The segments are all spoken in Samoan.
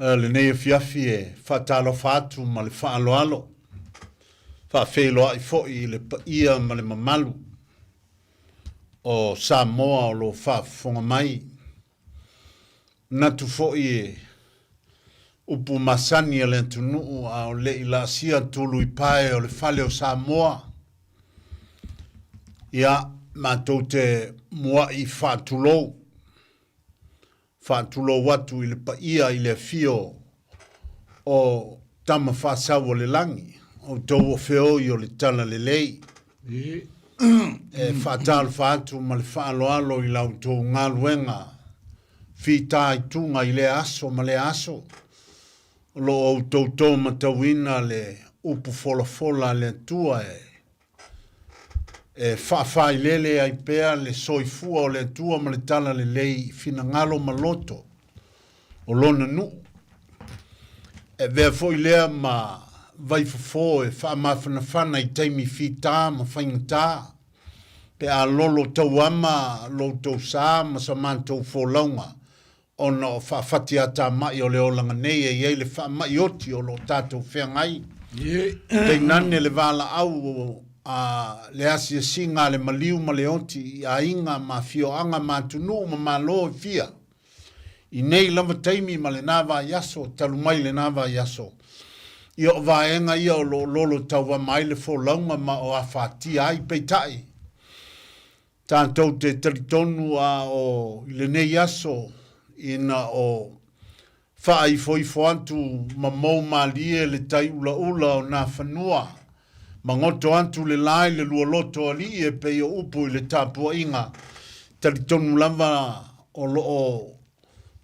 Lenei afiafi e faatalofa atu ma le faaaloalo, faafeiloai foi i le paia ma le mamalu o Samoa o lo o faafofoga mai. Manatu foi e upu masani a le atunuu a o le i laasia tulu i pae o le fale o Samoa, ia, matou te muai faatulou, faatulou atu i le paia i le afio o Tama Faasau o le Lagi, outou o feoi o le Talalelei. E faatalofa atu ma le faaaloalo i la outou galuega fitaituga i lea aso ma lea aso, o lo o outou tomatauina le upu folafola a le Atua e faafailele ai pea le soifua o le Atua ma le talalelei i finagalo ma loto o Lona nuu. E avea foi lea ma vaifofo e faamafanafana i taimi fita ma faigata, pe a lolo tauama lo outou sa ma sa matou folauga ona o faafatiatamai o le olaga nei e i ai le faamai oti o lo o tatou feagai. Tainane le valaau a le asiasiga a le maliu ma le oti i aiga ma afioaga ma atunuu ma Malo e fia. I nei lava taimi ma lena vaiaso, talu mai lena vaiaso, ia o vaega ia o lo o lolo tauama ai le folauga ma o afatia ai. Peitai, tatou te talitonu a o i lenei aso ina o faaifoifo atu ma mou malie le tai ulaula o nā fanua, ma goto atu le la i le lualoto alii e pei o upu i le tapuaiga, talitonu lava o lo o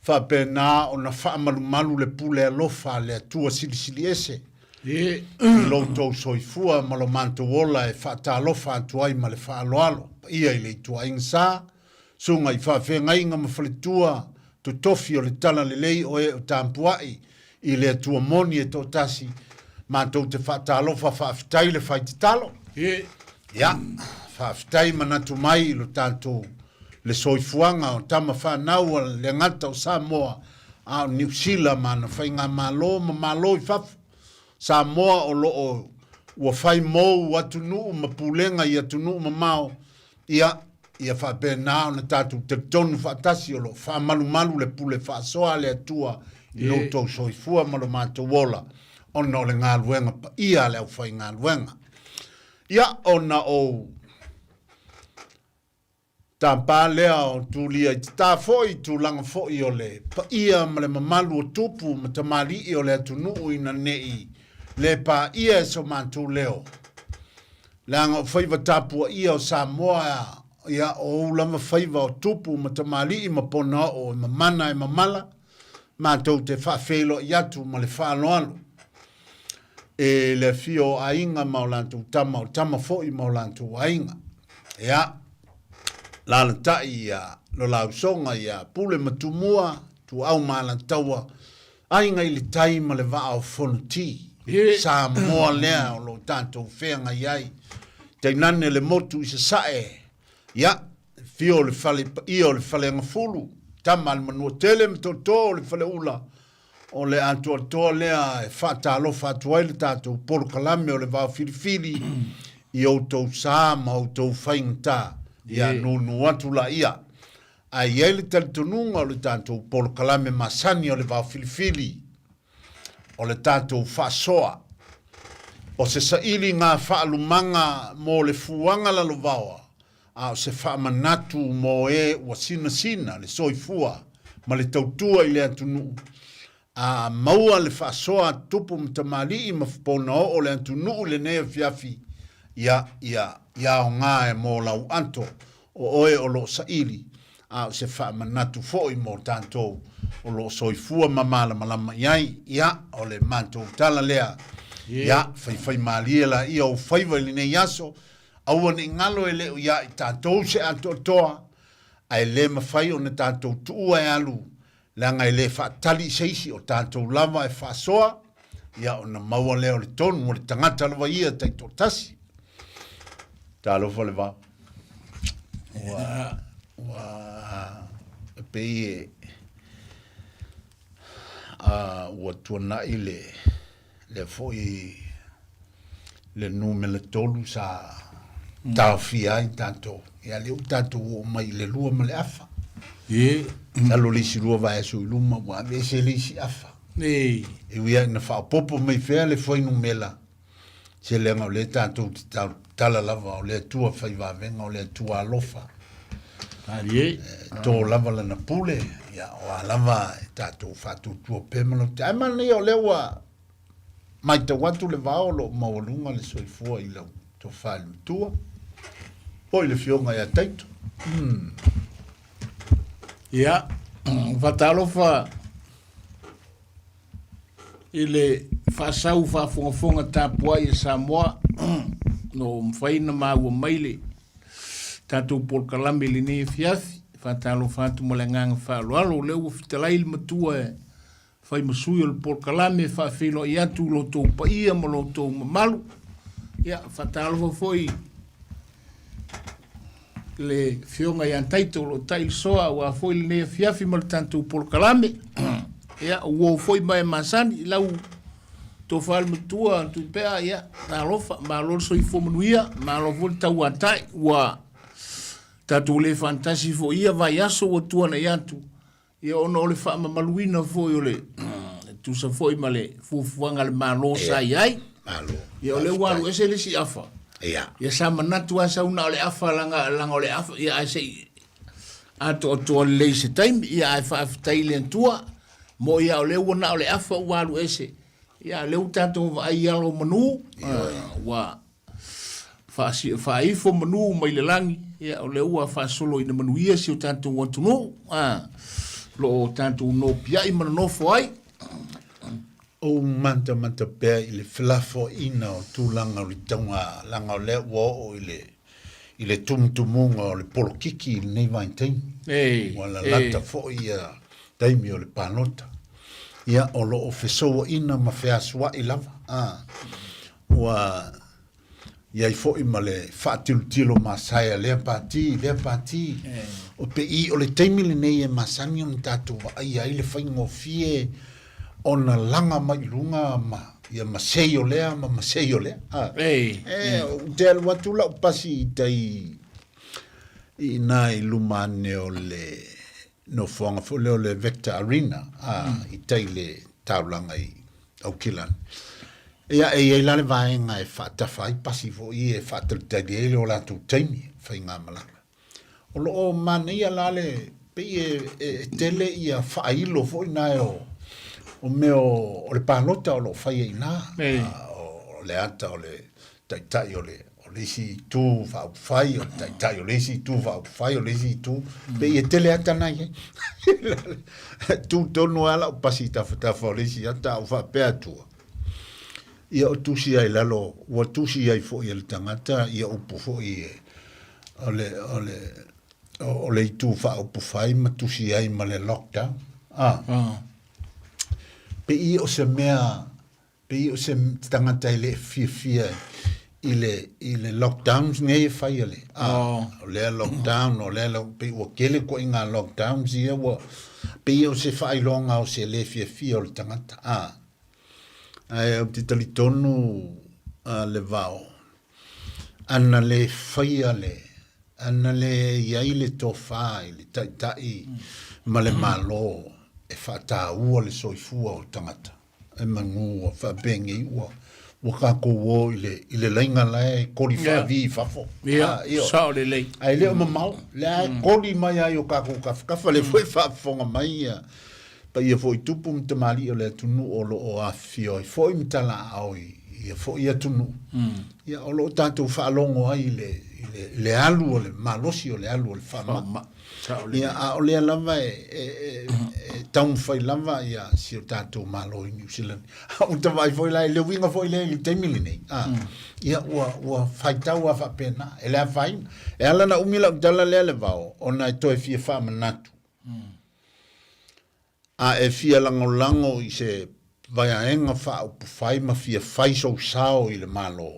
faapena ona faamalumalu le pule alofa a le Atua Silisili Ese i lo outou soifua ma lo matou ola e faatalofa atu ai ma le faaaloalo. Paia i le ituaiga sa, susuga i faafeagaiga ma faletua, totofi o le talalelei o e o tapuai i le Atua moni e toatasi, matou te faatalofa faafetai le fai tatalo. Ia, faafetai manatu mai i lo tatou le soifuaga o tama fanau a le gata o Samoa a o Niu Sila ma ana faigamalo ma Malo i fafo. Samoa o lo o ua fai mou atunuu ma pulega i atunuu mamao, ia, ia faapena ona tatou talitonu faatasi o lo o faamalumalu le pule faasoa a le Atua i lo outou soifua ma lo matou ola ona o le galuega paia a le aufaigaluega. Ia, ona ou tapa lea o Tulia i Tata foi i tulaga foi o le paia ma le mamalu o tupu ma tamalii o le atunuu ina ne i le paia e so matou leo. Leaga o faiva tapuaia o Samoa, ia, o ou lava faiva o tupu ma tamalii ma ponaoo e mamana e mamala, matou te faafeiloai atu ma le faaaloalo e le afio o aiga ma o latou tama, o tama foi ma o latou aiga. Ia, lalatai ia lo la usoga ia Pule ma Tumua, Tuau ma Alataua, Aiga i le Tai ma le Vaa o Fonoti. Samoa lea o lo tatou feagai ai. Tainane le motu i Sasae, ia, afio o le fale paia o le Faleagafulu, tama a le Manuatele ma Tootoo o le Faleula, o le atoatoa lea e faatalofa atu ai le tatou polokalame o le Vao Filifili i outou sa ma outou faigata. Ia nūnū atu laia. Ae i ai le talitonuga o le tatou polokalame masani o le Vao Filifili, o le tatou faasoa, o se sailiga faalumaga mo le fuaga lalovaoa, a o se faamanatu mo e ua sinasina le soifua ma le tautua i le atunuu, a maua le faasoa a tupu ma tamalii ma ponaoo o le atunuu i lenei afiafi, ia, ia, ia aoga e mo lau ato o oe o lo o saili, a o se faamanatu foi mo tatou o lo o soifua ma malamalama i ai. Ia, o le matou tala lea. Ia, faifaimalie laia ou faiva i lenei aso, aua ne i galo e le o ia i tatou se atoatoa, ae le mafai ona tatou tuua e alu, leaga e le faatali i se isi, o tatou lava e faasoa, ia ona maua lea o le tonu o le tagata lava ia taitoatasi. Talofa le vao. Ua, ua, e pei e, ua tuanai le lea foi le numera tolu sa taofia ai tatou. Ia lea ua tatou oo mai i le lua ma le afa. Ie. Masalo le isi lua vaiaso i luma ua aveese le isi afa. Ee. E ui lava ina faaopoopo mai fea le fuainumera, se leaga o lea tatou te tala lava o le Atua fai vavega, o le Atua alofa. Malie. E to lava lana pule, ia o a lava e tatou faatuatua pea ma lautele. Ae manaia o lea ua matau atu le vao o lo o maualuga le soifua i lau tofa i le matua, po i le afioga ia Taito. Ia, faatalofa i le faasau faafogafoga tapuai a Samoa o mafai ona maua mai le tatou polokalame i lenei afiafi. Faatalofa atu ma le agaga faaaloalo, o lea ua fetalai le matua e fai ma sui o le polokalame e faafeiloai atu i lo outou paia ma lo outou mamalu. Ia, faatalofa foi le afioga ia Taito o lo o tai le soa aua foi lenei afiafi ma le tatou polokalame. Ia, uo foi ma e masani i lau tofa le matua Tuipea, ia, talofa, malo le soifua manuia, malo foi le tauatai, ua tatou le faatasi foi ia vaiaso ua tuanai atu, Ia ona o le faamamaluina foi o le e tusa foi ma le fuafuaga a le Malo sa i ai. Malo. Ia o lea ua alu ese le isi afa. Ia. Ia sa manatu lava sau na o le afa leaga leaga o le afa ia ae se i atoatoa lelei i se taimi ia ae faafetai i le Atua mo'i lava o lea ua na o le afa ua alu ese ia a o lea ua tatou vaai i alo o manu ua Faaifo manu mai le lagi, ia o lea ua faasolo ina manuia si o tatou atunuu, a, lo o tatou nopiai ma nonofo ai. Ou matamata pea i le felafoaiina o tulaga o le tauga, leaga o lea ua oo i le, i le tumutumuga o le polokiki i lenei vaitaimi. Ua lalata foi ia taimi o le palota. Ia, o lo o fesouaina ma feasua'i lava, a. Ua i ai foi ma le faatilotilo masae a lea pati, lea pati. O pei o le taimi lenei e masani ona tatou vaaia ai le faigofie ona laga mai i luga ma ia masei o lea ma masei o lea. E, ou te alu atu lau pasi i tai i ina i luma ane o le nofoaga foi lea o le Vector Arena, i tai i le taulaga i Aukilani. Ia, e i ai la le vaega e faatafa ai pasi foi ia e faatalitali ai le o latou taimi faigamalaga. O lo o manaia la le, pei e, e tele ia faailo foi na e o, o mea o, o le palota o lo o faia i ina. O le ata o le taitai o le, o le isi itu faaupufai, o le taitai o le isi itu faaupufai, o le isi itu, pei e tele ata na i ai. Tu tonu lava lau pasi i tafatafa o le isi ata a ou faapea atua, ia o tusi ai i lalo, ua tusi ai foi e le tagata ia upu foi e, o le, o le, o le itu faaupufai ma tusi ai ma le lockdown. Ah. Pei o se mea Pei o se tagata e le fiafia i le, i le lockdowns nei e fai a le, a, oh. o lea lockdown, o lea, pei ua tele koiga lockdowns ia ua, pei o se faailoga o se le fiafia o le tagata, a. Ae ou te talitonu a, le vao, ana le faia le, ana le i ai le tofa i le taitai ma le Malo e faataua le soifua o tagata. E manu ua faapenei ua ua tatou o i le i le laina la e koli faavi i fafo. Ia, ah, sao lelei. Ae le o mamao, lea e koli mai ai o tatou tafatafa, lea foi faafofoga mai ia paia foi tupu ma tamalii o le atunuu o lo o afifio ai foi ma talaaao i ia foi atunuu. Ia o lo o tatou faalogo ai i le, i le, i le alu o le malosi o le alu o le faamai. Ia, a o lea lava e, e, e, e taumafai lava ia si o tatou Malo i New Zealand. A ua ta vaai foi la i le uiga foi lea i le taimi lenei. A, ia, ua, ua faitau lava faapena. E le afaina. E ala ona umi lau tala lea le vao, ona e toe fia faamanatu. A e fia lagolago i se vaeaega faaupufai ma fia fai sou sao i le Malo,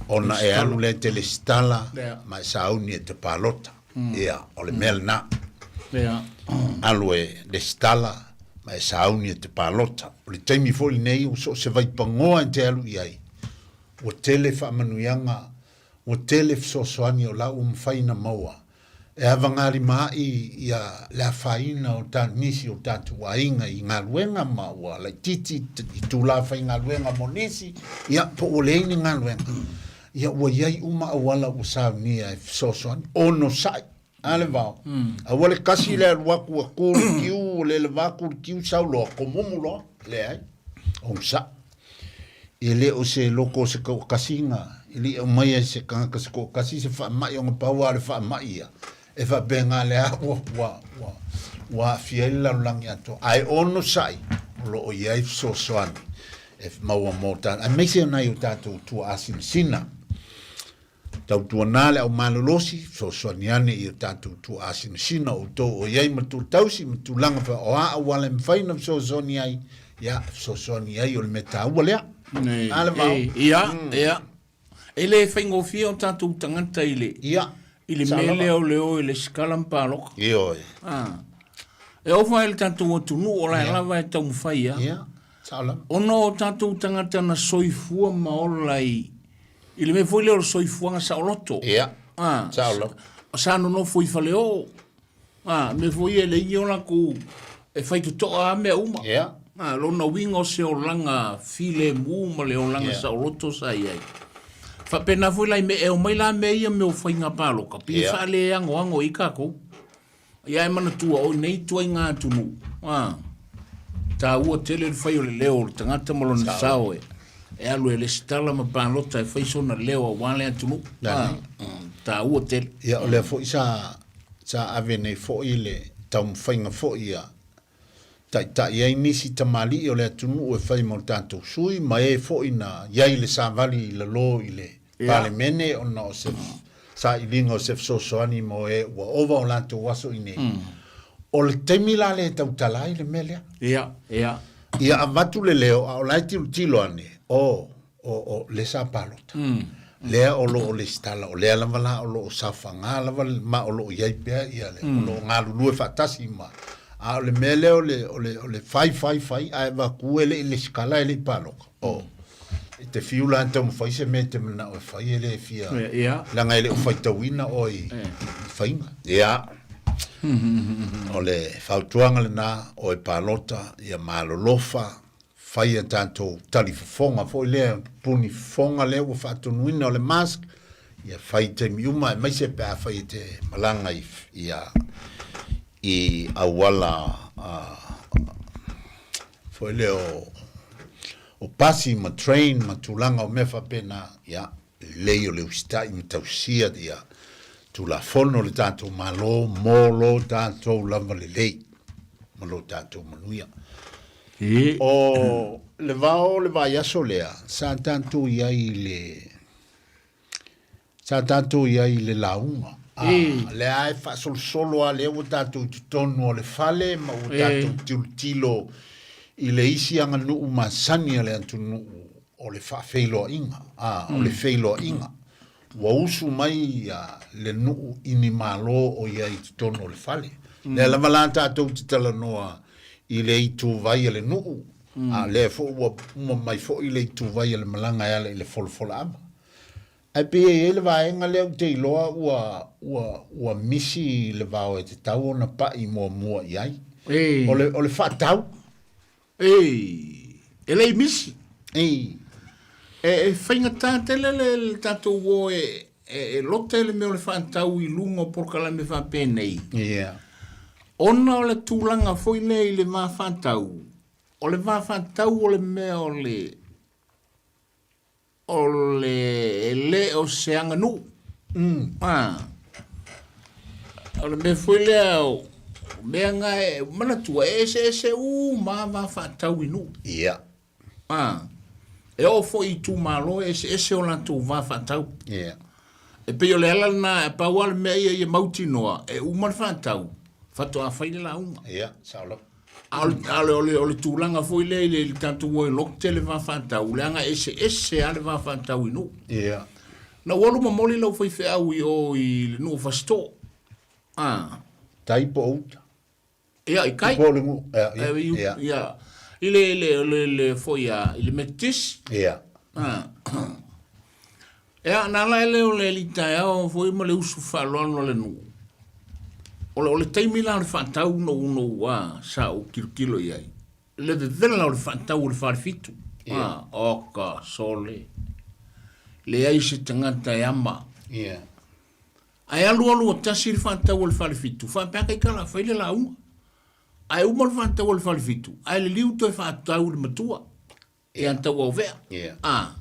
ona e alu lea e te lesitala ma e sauni e te palota. Ia, o le mea lena. Alu e lesitala, Ma e sauni e te palota. O le taimi foi lenei ua so o se vaipagoa e te alu i ai, ua tele faamanuiaga, ua tele fesoasoani o la ua mafai ona maua e avagalimaai ia le afaina o ta nisi o tatou aiga i galuega ma ua laitiiti itula faigaluega mo nisi, ia po ua leai ni galuega. Ia ua i ai uma auala ua saunia e fesoasoani, onosai a le vao. Aua le kasi le alu atu ua tu le kiu, ua le lava atu le kiu sau loa, komumu loa, leai, onosai. E le o se loko o se toatasiga, e le i aumaia e se tagata se toatasi se faamai ona pau lava o le faamai ia, e faapena lea ua, ua, ua, ua aafia ai le lalolagi atoa. Ae onosai, o lo o i ai fesoasoani e maua mo tatou, aemaise o nai o tatou tuaasinasina. Tautuana le au malolosi, fesoasoani ane i o tatou tuaasinasina o outou o i ai ma tuatausi ma tulaga fa, o a auala e mafai ona fesoasoani ai, ia, fesoasoani ai o le mea taua lea. A le vao. Ia, ia. E le faigofie o tatou tagata i le, Ia, i le sa mea lava. lea o le o i le sikala ma paloka. Ioe. Ah. E oo foi i le tatou atunuu o la e lava e taumafai lava. Ia, sao lava. Ona o tatou tagata na soifua ma ola i, i le mea foi lea o le soifuaga saoloto. Ia, Ah, sao lava. Sa nonofo i faleoo. Ah, mea foi ia e leai ni o latou e faitotoa lava mea uma. Ia. Ah, lona uiga o se olaga filemu ma le olaga Ia. saoloto sa i ai. Faapena foi la i mea, e omai la mea ia mea o faiga paloka, pei e Ia. faaleagoago ai tatou. Ia e manatua o nei ituaiga atunuu, a, taua tele le fai o le leo o le tagata ma lona sao e, e alu e lesitala ma palota e fai sona leo aua le atunuu. A, taua tele. Ia, o lea foi sa, sa ave nei foi le taumafaiga foi ia taitai ai nisi tamalii o le atunuu e fai mo tatou sui ma e foi na i ai le savali i lalo i le Palemene ona o se sailiga o se fesoasoani mo e ua ova o latou aso i nei. O le taimi la lea e tautala ai le mea lea. Ia, ia. Ia avatu le leo, a o la e tilotilo ane, o, o, o lea sa palota. Lea o lo o lesitala, o lea lava la o lo o saofaga lava ma o lo o i ai pea ia le, o lo o galulue faatasi ma, a o le mea lea o le, o le, o le fai, fai, fai, ae avatu e le i lesitala e le i paloka. O, e te fiu la e taumafai se mea e te manao e fai e le fia, leaga e le o faitauina oe i faiga. Ia, o le fautuaga lena, o e palota, ia malolofa, fai a tatou talifofoga foi lea, puni fofoga lea ua faatonuina o le mask, ia fai i taimi uma, aemaise pe afai e te malaga i, ia, i auala foi lea o, o pasi ma train ma tulaga o mea faapena, ia, lelei o le usitai ma tausia ia Tulafono a le tatou Malo mo lo tatou lava lelei ma lo tatou manuia. O le vao o le vaiaso lea, sa tatou i ai i le, sa tatou i ai i le lauga. A, lea e faasolosolo lava lea ua tatou i totonu o le fale ma ua tatou tilotilo i le isi aganuu masani a le atunuu o le faafeiloaiga, a, o le feiloaiga. Ua usu mai le nuu i ni malo o i ai i totonu o le fale. Lea lava la tatou te talanoa i le ituvai a le nuu, a o lea foi ua uma mai foi le ituvai a le malaga e ala i le folafolaava. Ae pei e i ai le vaega lea ou te iloa ua, ua, ua misi le vao e tatau ona pai muamua i ai. O le, o le faatau. Ei, e le i misi. Ei. E faigata tele le, le tatou o e, e, e lote le mea o le faatau i luga o polokalame faapenei. Yeah. Ona o le tulaga foi lea i le va faatau, o le va faatau o le mea o le, O le e le o se aganuu. Ah. O le mea foi lea o mea na e manatua e eseese uma lava va faatau i nuu. Ia. Ah. E oo foi i itumalo e eseese o latou va faatau. Ia. E pei o le ala lena e pau lava le mea ia ia mautinoa e uma le faatau faatoa fai le lauga. Ia, sao lava. A o le, a o le, o le, o le tulaga foi lea i le, i le tatou o e lote le va faatau, leaga e eseese lava le va faatau i nuu. Ia. Na ou alu momoli lau faifeau i o i le nuu o Fasitoo. Ah. Tai po o uta? Ia, i kai. Po o le nuu, ia, ia, ia. Ia, i le, le, le, le foi a, i le Metotisi. Ia. Ah. Ia, na ala ai lea o le alii taeao foi ma le usu faaaloalo a le nuu. O le, o le taimi la o le faatau na ou, na ou, ah, sa ou tilotilo i ai. Le vevela o le faatau o le falefitu. Ia. Ah, oka, sole. Leai se tagata e ama. Ia. Ae alualu ua tasi le faatau o le falefitu, faapea ka ikala fai le lauga. Ae uma le faatau o le falefitu, ae liliu toe faatau i le matua. Ia Tauauvea. Yeah. Ah.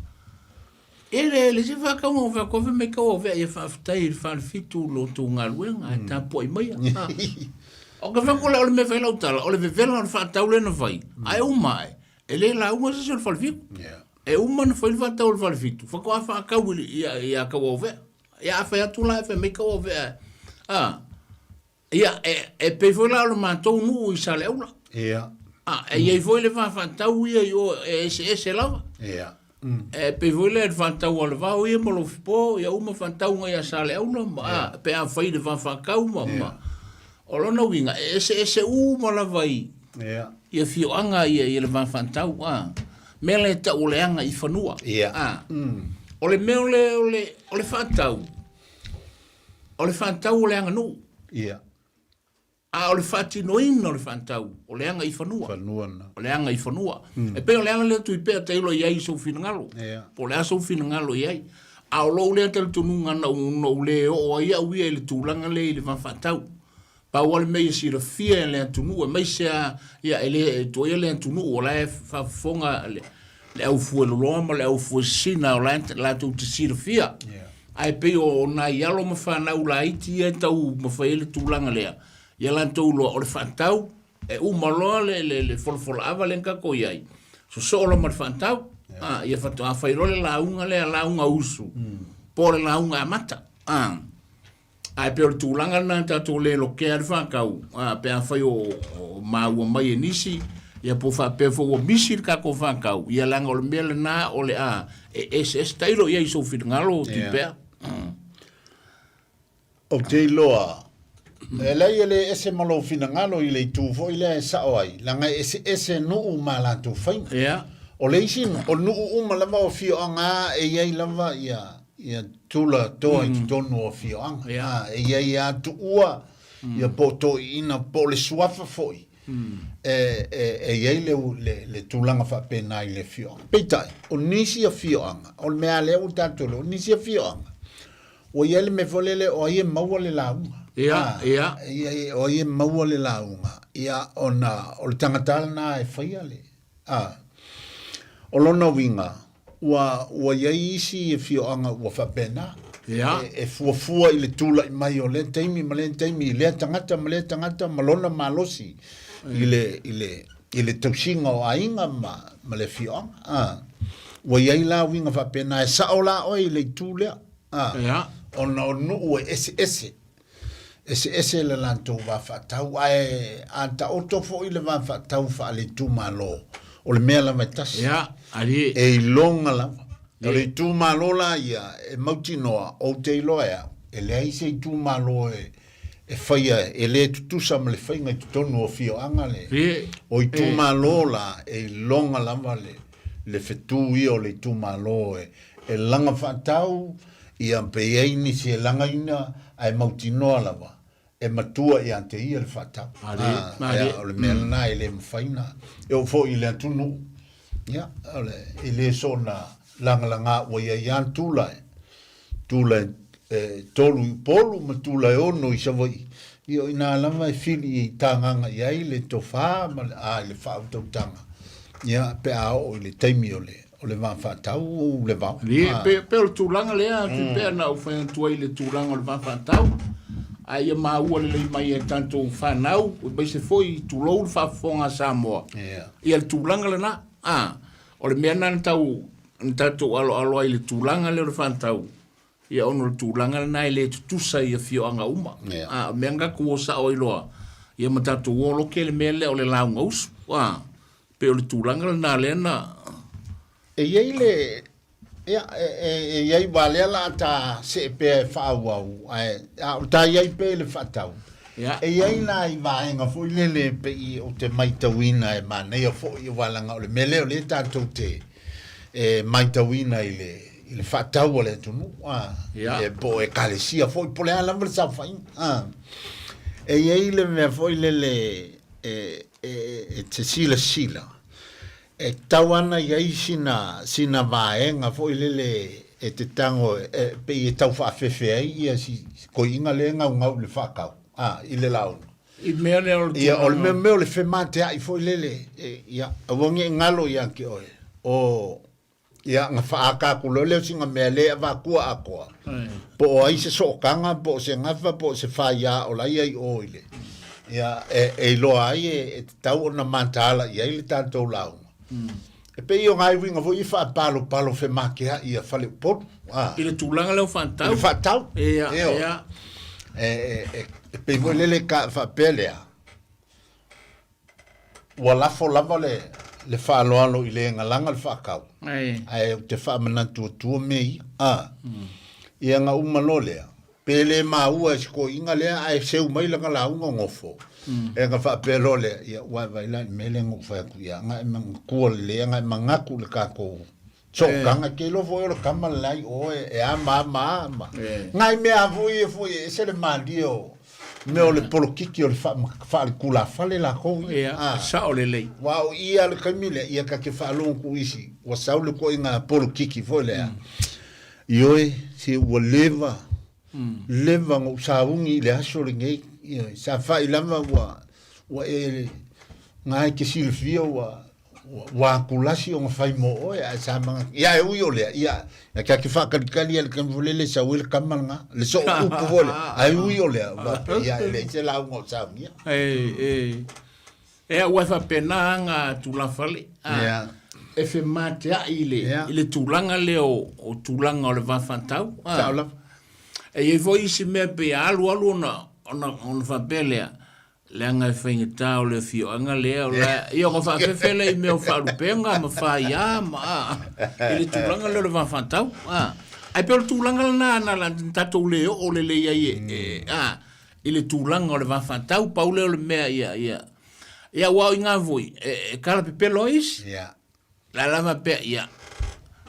E le le se whakauga o whakofe me Tauauvea ia whaafetai i le falefitu lo tou galuega ae tapuai maia. Ah. O ka whako le o le mea whai lau tala, o le vevela o le whaatau le na whai, ae uma ae, e le lauga se se o le falefitu. Yeah. E uma na whai le whaatau o le falefitu, whakoa whaakau i ia, ia Tauauvea. Ia a whai atu la e whai mai Tauauvea. Ah. Ia, e, e pei foi la o le matou nuu i Saleaula. Ia. A, e i ai foi le va faatau ia i o e eseese lava. Ia. E pei foi lea i le faatau a le vao ia ma Lofipo, ia uma faatauga ia Saleaula, ma, a, pe a fai le va faatau ma, ma. O lona uiga, e eseese uma lava i, Ia. i afioaga ia, ia le va faatau, a. Mea lea e tau o le aga i fanua. Ia. A. O le mea o le, o le, o le faatau, O le faatau o le aganuu. Ia. A o le faatinoina o le faatau, o le aga i fanua. Fanua na. O le aga i fanua. E pei o le ala lea Tuipea tailo i ai i sou finagalo. Ia. Po o le a sou finagalo i ai. A o lou lea talitonuga na ou, na ou le oo ai au ia i le tulaga lea i le va faatau. Pau lava le mea ia silafia e le atunuu, aemaise lava, ia, e le tuuaia le atunuu, o la e faafofoga le, le au fueloloa ma le au fuesina, o la e latou te silafia. Yeah. Ae pei o nai alo ma fanau laiti ia e tau mafai ai le tulaga lea, ia latou iloa o le faatau, e uma loa le, le, le folafolaava lea na tatou i ai, sosoo loa ma le faatau, yeah. Ah, ia faatoa fai loa le lauga lea, lauga usu, po o le lauga amata. Ah. Ae pei o le tulaga lena tatou le lokea le faatau, a, pe afai o, o maua mai e nisi, ia po faapea foi ua misi le tatou faatau, ia leaga o le mea lena o le a e eseese. Tailo i ai i sou finagalo, Tuipea. Ou te iloa, e leai e le ese ma lou finagalo i le itu foi lea e sao ai, leaga e eseese nuu ma a latou faiga. Ia. O le isi, o nuu uma lava o afioaga e i ai lava ia ia tula toa i totonu o afioaga. Ia. E i ai lava tuua, ia po o toeaiina, po o le suafa foi, e, e, e i ai le, le, le tulaga faapena i le afioaga. Peitai, o nisi afioaga, o le mea lea ua tatou iloa, o nisi afioaga, ua i ai le mea foi lele o ai e maua le lauga. Ia, ia. E i ai, o ai e maua le lauga, ia, ona o le tagata lena e faia le, A. O lona uiga, ua, ua i ai isi afioaga ua faapena, Ia. e, e fuafua i le tulai mai o lea taimi ma lea taimi i lea tagata ma lea tagata ma lona malosi i le, i le, i le tausiga o aiga ma, ma le afioaga. A. Ua i ai la uiga faapena, e sao la oe i le itu lea. A. Ia. Ona o nuu e eseese. Eseese le latou va faatau, ae a taoto foi le va faatau faale-itumalo, o le mea lava e tasi. Ia, alii. E iloga lava. O le itumalo la ia, e mautinoa, ou te iloa e au, e leai se itumalo e, e faia, e le tutusa ma le faiga i totonu o afioaga le. O itumalo la, e iloga lava le, le fetu ia o le itumalo e, e laga faatau, Ia, pe i ai nisi e lagaina ae mautinoa lava, e matua ia te ia le faatau. Malie, malie. Ia, o le mea lena e le mafai ona e oo foi i le atunuu, ia, o le, e le soona lagalaga ua i ai lava tula e, tula e, e tolu i Upolu ma tula e ono i Savaii. Ia, o ina lava e fili i tagaga i ai le tofa ma le, a, i le faautautaga, ia, pe a oo i le taimi o le, O le va faatau ou le vao. Alii, pe, pe o le tulaga lea, mm. pea na ou fai atu ai le tulaga o le va faatau, a ia maua lelei mai e tatou fanau, aemaise foi tulou le faafofoga a Samoa. Yeah. Ia le tulaga lena. A, o le mea lena na tau, na tatou aloalo ai i le tulaga lea o le faatau, ia ona o le tulaga lena e le tutusa i afioaga uma. Yeah. A, o mea na tatou o sao ai loa, ia ma tatou o loke le mea lea o le lauga usu. A, Pei o le tulaga lena lea na... E i ai le, ia, e, e, e i ai, aua lea la a ta see pea e faaauau, ae, a o ta i ai pea i le faatau. Ia. E i ai nai vaega foi lele e pei ou te matauina e manaia foi aua leaga o le mea lea o lea tatou te e matauina i le i le faatau a le atunuu a Ia. e po o ekalesia foi po o le a lava le saofaiga a. E i ai le mea foi lele e e e te silasila e tau ana i ai sina sina vaega foi lele e te tago e pei e tau faafefe ai ia si koiina lea e gaugau i le faakau a i le lauga. I mea lea o le Ia o le tulaga. mea mea o le femateai foi lele e, ia aua ne i galo ia te oe o ia na faaata atu loa lea o sina mea le avatua atoa po o ai se sootaga po o se gafa po o se faia o la e i ai i o i le ia e, e iloa ai e, e tatau ona mataala i ai le tatou lauga. E pei o nai uiga foi ia faapalopalo femateai ia Faleupolu a. I le tulaga lea o I faatau. le faatau. Ia, Ioe. ia. E, e, e, e pei foi lele ka faapea lea, Ua lafo lava le, le faaaloalo i le galaga le faakau, Ae. ae ou te faamanatu atua mea ia. A, ia na uma loa lea, pe le maua e si toeaina lea ae seu mai lana lauga nofo, e na faapea loa lea, ia ua e vaai la i le mea lea na ou fai atu ia, na e manatua lelei, na e manatu i le tatou sootaga, e te iloa foi o le tama le la i o e, e a ma a ma a ma. Nai mea foi ia foi e ese le malie o mea o le polokiki o le faaletulafale latou ia. Ia, Ah. sao lelei. Aua o i lava le taimi lea, ia ta te faalogo atu isi, ua sau le ituaiga polokiki foi lea. Ioe, se ua leva, leva ona ou sauni i le aso lenei. Ioe, sa fai lava ua, ua e, na e te silafia ua, ua atulasi ona fai mo oe, ae sa manatu, ia e ui o lea, ia, ia ta te faatalitali i le taimi foi lele e sau ai le tama lena, le soo upu foi lea, ae ui o lea, faapea, ia e leai se lauga o saunia. E, e, e aua e faapena aga tulafale, a, Ia. e femateai i le, Ia. i le tulaga lea o, o tulaga o le va faatau, a. Sao lava. E i ai foi isi mea pei a alu alu ona, ona, ona faapea lea, Leaga e faigata o le afioaga lea o la ia ona faafefe lea i mea o faalupega ma faia ma a i le tulaga lea o le va faatau a. Ae pei o le tulaga lena na la tatou le oo lelei ai e, e a i le tulaga o le va faatau pau lea o le mea ia ia ia aua o i ina foi e, e kalapepelo ai isi. Ia. La lava pea ia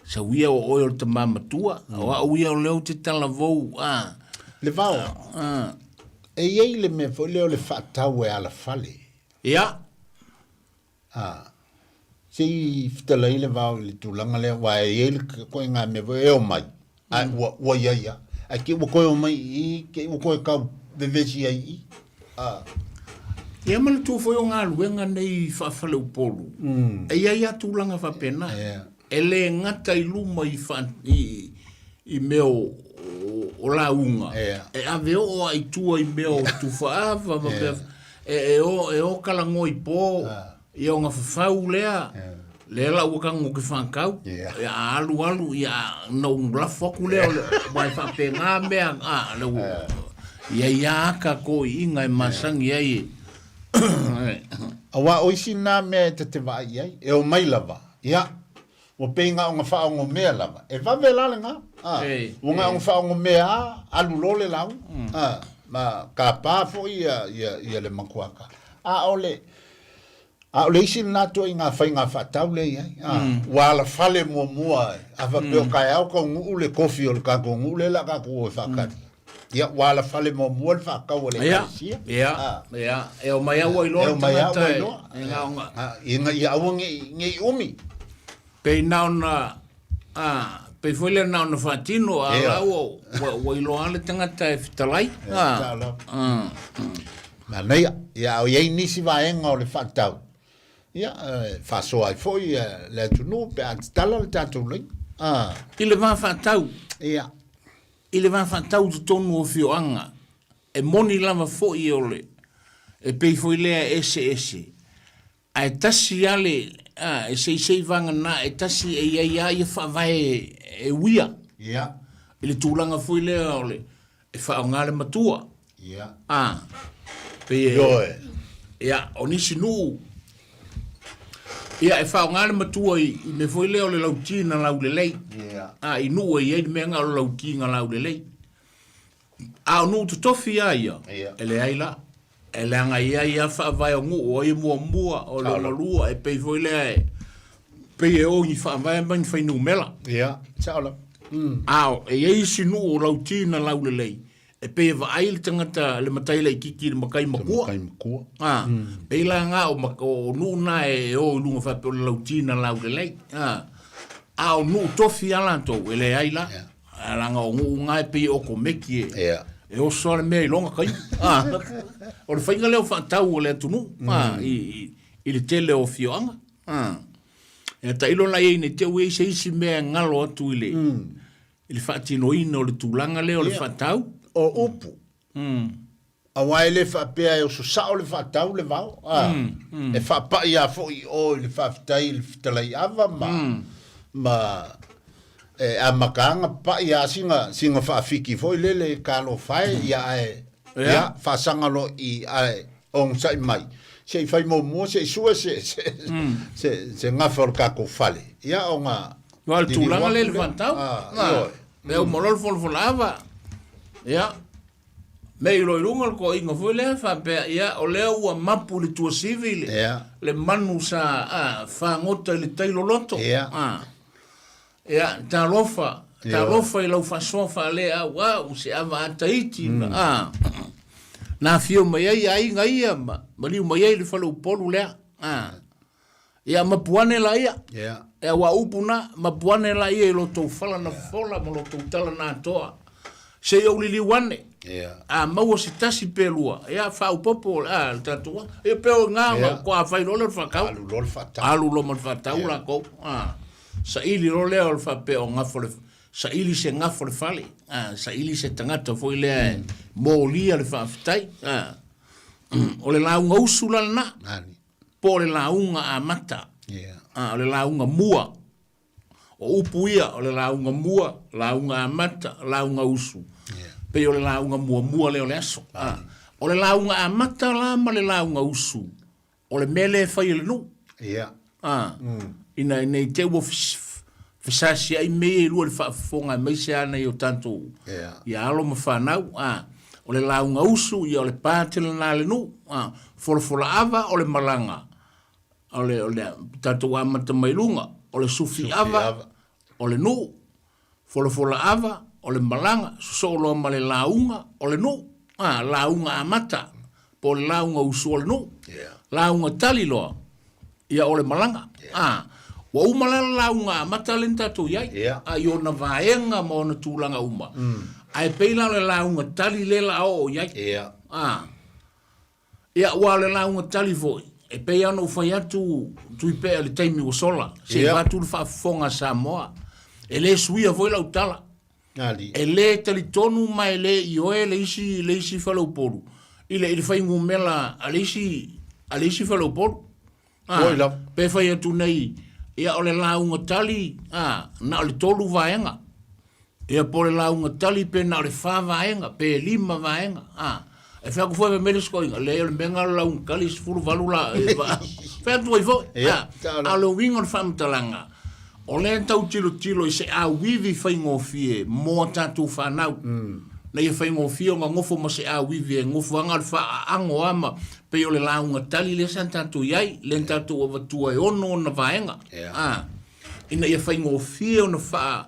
sau ia o oe o le tama matua, o au ia o lea ou te talavou a. Le vao. A. E i ai le mea foi lea o le faatau e alafale. Ia. A. Se i fetalai le vao i le tulaga lea, aua e i ai le ituaiga mea foi e omai, ae ua, ua i ai lava. Ae te i ua toe omai i i, te i ua toe tau vevesi ai i i. A. Ia manatua foi o galuega nei faafaleupolu, e i ai lava tulaga faapena. E le gata i luma i, fa, i, i mea o, o, o lauga, e ave oo lava i tua i mea o tufaava ma mea, e, e o, e o talanoa i po, ia ona fafau lea, lea la ua tago ou te faatau, ia a alu alu, ia ona ou lafo atu lea, aua e faapena mea, a, le ua, i ai lava ata toeaiina e masani ai e. Aua o isi na mea e ta te vaai i ai, e omai lava, ia, ua pei na ona faaogomea lava, e vave la lena, a, ua na ona faaogomea lava, alu loa le lauga, a, ma tapa foi ia, ia, ia le makuaka. A o le, a o le isi lena ituaiga faiga faatau lea e i ai, a, ua alafale muamua, a faapea o taeao taunuu le kofi o le tatou nuu lea o le a tatou o e faatali. Ia, ua alafale muamua le faatau a le Ekalesia. Ia, Ah. ia, e omai lava ua iloa E le omai lava tagata ua e, iloa. e na ona, Ah, ina ia aua ne i, ne i umi. pei na ona, a, pei foi lea na ona faatino, a Ia. la ua, ua, ua iloa lava le tagata e fetalai. Ia, sao lava. Ah, Manaia. Ia, a o i ai nisi vaega o le faatau, ia, e faasoa ai foi le atunuu pe a tatala le tatou laina. Ah. I le va faatau. Ia. I le va faatau i totonu o afioaga, e moni lava foi o le, e pei foi lea e eseese, ae tasi lava le, a, e seisei vagana, e tasi e i ai lava ia faavae e uia. Ia. I le tulaga foi lea o le, e faaaoga le matua. Ia. A, pei e, Ioe. ia, o nisi nuu, ia, e faaaoga le matua i, i mea foi lea o le lauti na laulelei. Ia. A, i nuu e i ai le mea lena o le lauti na laulelei. A o nuu totofi lava ia, Ia. e leai la. E leaga e i ai lava faavae o nuu, o ai e muamua, o lona lua, e pei foi lea e pei e o i ni faavae ma ni fuainumera. Ia, sao lava. A o, e i ai isi nuu o lauti na laulelei, e pei e vaai le tagata, le matai laitiiti i le matai matua. Matai matua. A, pei la na o, o nuu na e o i luga faapea o le lauti na laulelei. A, a o nuu tofi lava latou, e leai la. Ia. A leaga o nuu na e pei e okomeki e, Ia. e oso lava le mea i lona taimi. A, o le faiga lea o faatau a le atunuu, a, i, i le tele o afioaga. A, ia tailo la i ai ne i te i ua i ai se isi mea e galo atu i le, i le faatinoina o le tulaga lea o le faatau. O upu. Aua e le faapea e oso sao le faatau le vao, a, e faapai lava foi i o i le faafetai i le fetalaiava ma, ma e amata lava ona papai lava sina, sina faafiki foi lele e talofa e, ia ae, ia, faasaga loa i i ae onosai mai, se i fai muamua se i sue se, se, se, se gafa o le tatou fale, ia ona Aua o le tulaga lea i le faatau, e uma loa le folafolaava, ia, mei loa i luga le toeaina foi lea faapea, ia, o lea ua mapu i le tuasivi le, le manu sa fagota i le tai loloto. Ia, talofa, talofa i lau faasoa faaleauau, se avaata iti, na afio mai ai aiga ia ma maliu mai ai le faleupolu lea. Ia mapu ane laia. Ia. E aua upu na, mapu ane laia i lo tou fala na fofola ma lo tou tala na atoa. Se i ou liliu ane. Ia. A maua se tasi pe lua, ia faaopoopo a le tatou a. Ia pe o nga Ia. ko a fai loa lea o le faatau. Alu loa le faatau. Alu loa ma le faatau lakou. A. Saili loa lea o le faapea o gafa le saili se gafa o le fale. A, saili se tagata foi lea e molia le faafetai. A. O le lauga usu la lena. Nani. Po o le lauga amata. Yeah. A, o le lauga mua. O upu ia, o le lauga mua, lauga amata, lauga usu. Yeah. Pei o le lauga muamua lea o le aso. A, o le lauga amata la ma le lauga usu, o le mea lea e fai e le nuu. Yeah. A, ina ne i te i ua fesasiai mea ia e lua i le faafofoga aemaise lava nai o tatou Yeah. ia alo ma fanau. A, o le lauga usu, ia o le pa tele lena a le nuu. A, folafolaava o le malaga, o le, o le tatou amata mai luga, o le sufi ava, o le nuu. Folafolaava o le malaga, sosoo loa ma le lauga o le nuu. A, lauga amata, po o le lauga usu o le nuu. Yeah. Lauga tali loa, ia o le malaga. Yeah. A, ua uma la le lauga amata lea na tatou i ai. Yeah. A, i ona vaega ma ona tulaga uma. Ae pei la o le lauga tali lea la a oo i ai. Yeah. A, ia, aua o le lauga tali foi, e pei lava ona ou fai atu Tuipea i le taimi ua sola, se i Yeah. avatu le faafofoga a Samoa. E le suia foi lau tala. Ali. E le talitonu ma e le ioe le isi, le isi faleupolu i le, i le fuainumera a le isi, a le isi faleupolu. A, Oi lava. pe fai atu nei, ia o le lauga tali, a, na o le tolu vaega. Ia po o le lauga tali pe na o le fa vaega, pe lima vaega. A, e fai atu foi fai mai le isi toeaina, leai o le mea lena o le lauga tali e 18 la, e va, fai atu ai foi. Ia, A, tala. a o le uiga o le faamatalaga, O lea e tau tilotilo i se auivi faigofie mo a tatou fanau. Na ia faigofie ona nofo ma se auivi e nofo lava na o le faaaano lava ma pei o le lauga tali lea sa tatou i ai, lea na tatou avatua e ono ona vaega. A, ina ia faigofie ona faa,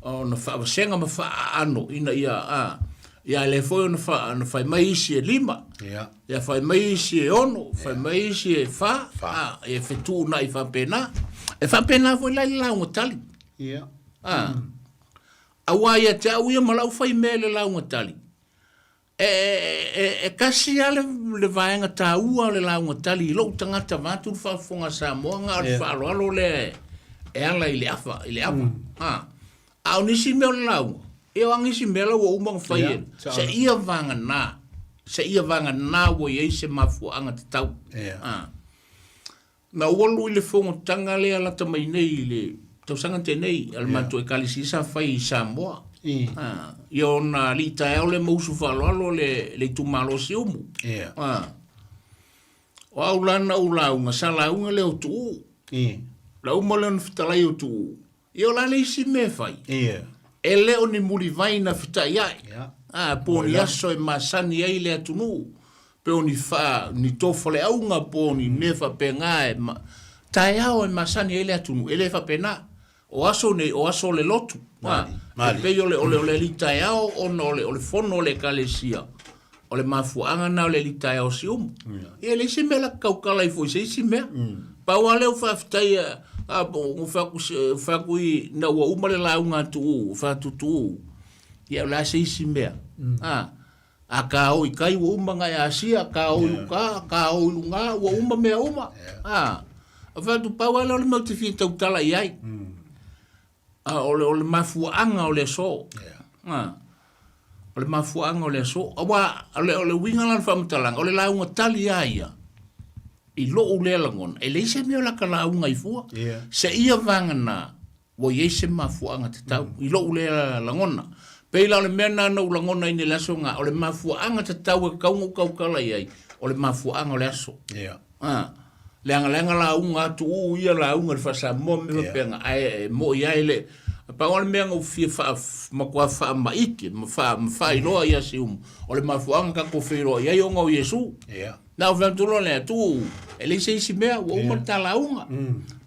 ona faavasega ma faaaano ina ia, a, ia lea foi ona faa, ona fai mai isi e lima. Ia fai mai isi e ono, fai mai isi e fa, a, e fetuunai faapena. E faapena foi la i le lauga tali. A, aua ia te au ia ma lau fai mea i le lauga tali, e, e, e tasi lava le, le vaega taua o le lauga tali i lou tagata vaeatu le faafofoga a Samoa, na o le faaaloalo lea e, e ala i le afa, i le ava. A, A o nisi mea o le lauga, ia o a nisi mea la ua uma ona fai e, seia vagana, seia vagana ua i ai se mafuaaga tatau. A. Na ou alu i le fonotaga lea lata mai nei i le tausaga na tea nei a le matou Ekalesia sa fai i Samoa. A. Ia ona alii taeao lea ma usu faaaloalo le, le itumalo o Siumu. A. O au la na ou lauga, sa lauga lea o Tuuu. Na uma lea ona fetalai o Tuuu, Ia o le a le isi mea e fai? Ia. E le o ni mulivai na fetaʻiaʻi, Ia. a, po o ni aso e masani ai le atunuu. Pe o ni fa, ni tofaleauga po o ni mea faapena e ma, taeao e masani ai le atunuu, e le faapena. O aso nei, o aso o le lotu. Mali, E mali. pei o le, o le, o le alii taeao ona o le, o le fono o le ekalesia. O le mafuaaga lena o le alii taeao o Siumu. Ia e leai se mea la tautala ifo i se isi mea. Pau lava lea o faafetai a, a, o fai atu, fai atu i, ina ua uma le lauga a Tuuu, fai atu Tuuu, ia o le a se isi mea. A, A ka o i kai ua uma ona e asia, ka o i uka, ka o i luga, ua uma mea uma. A, a fai atu, pau lava lea o le mea ou te fia tautala i ai. A, o le, o le mafuaaga o le aso. A, o le mafuaaga o le aso. Aua, o le, o le uiga la o le faamatalaga, o le lauga tali lava ia, i lou lea lagona, e leai se mea o la ta lauga ai fua. Seia vagana, ua i ai se mafuaaga tatau i lou lea lagona. Pei la o le mea lena na ou lagonaina i le aso lena, o le mafuaaga tatau e tatau ona ou tautala i ai, o le mafuaaga o le aso. Yeah. Ah, leaga leaga lauga atu uu ia lauga i le faa-Samoa ma mea faapena, ae e moi lava e le... Pau lava le mea na ou fia faa, matua faamaite ma faa, ma faailoa ia Siumu, o le mafuaaga tatou feiloai ai ona o Iesu. Yeah. Na ou fai atu loa lea, Tuuu, e leai se isi mea, ua uma le ta lauga.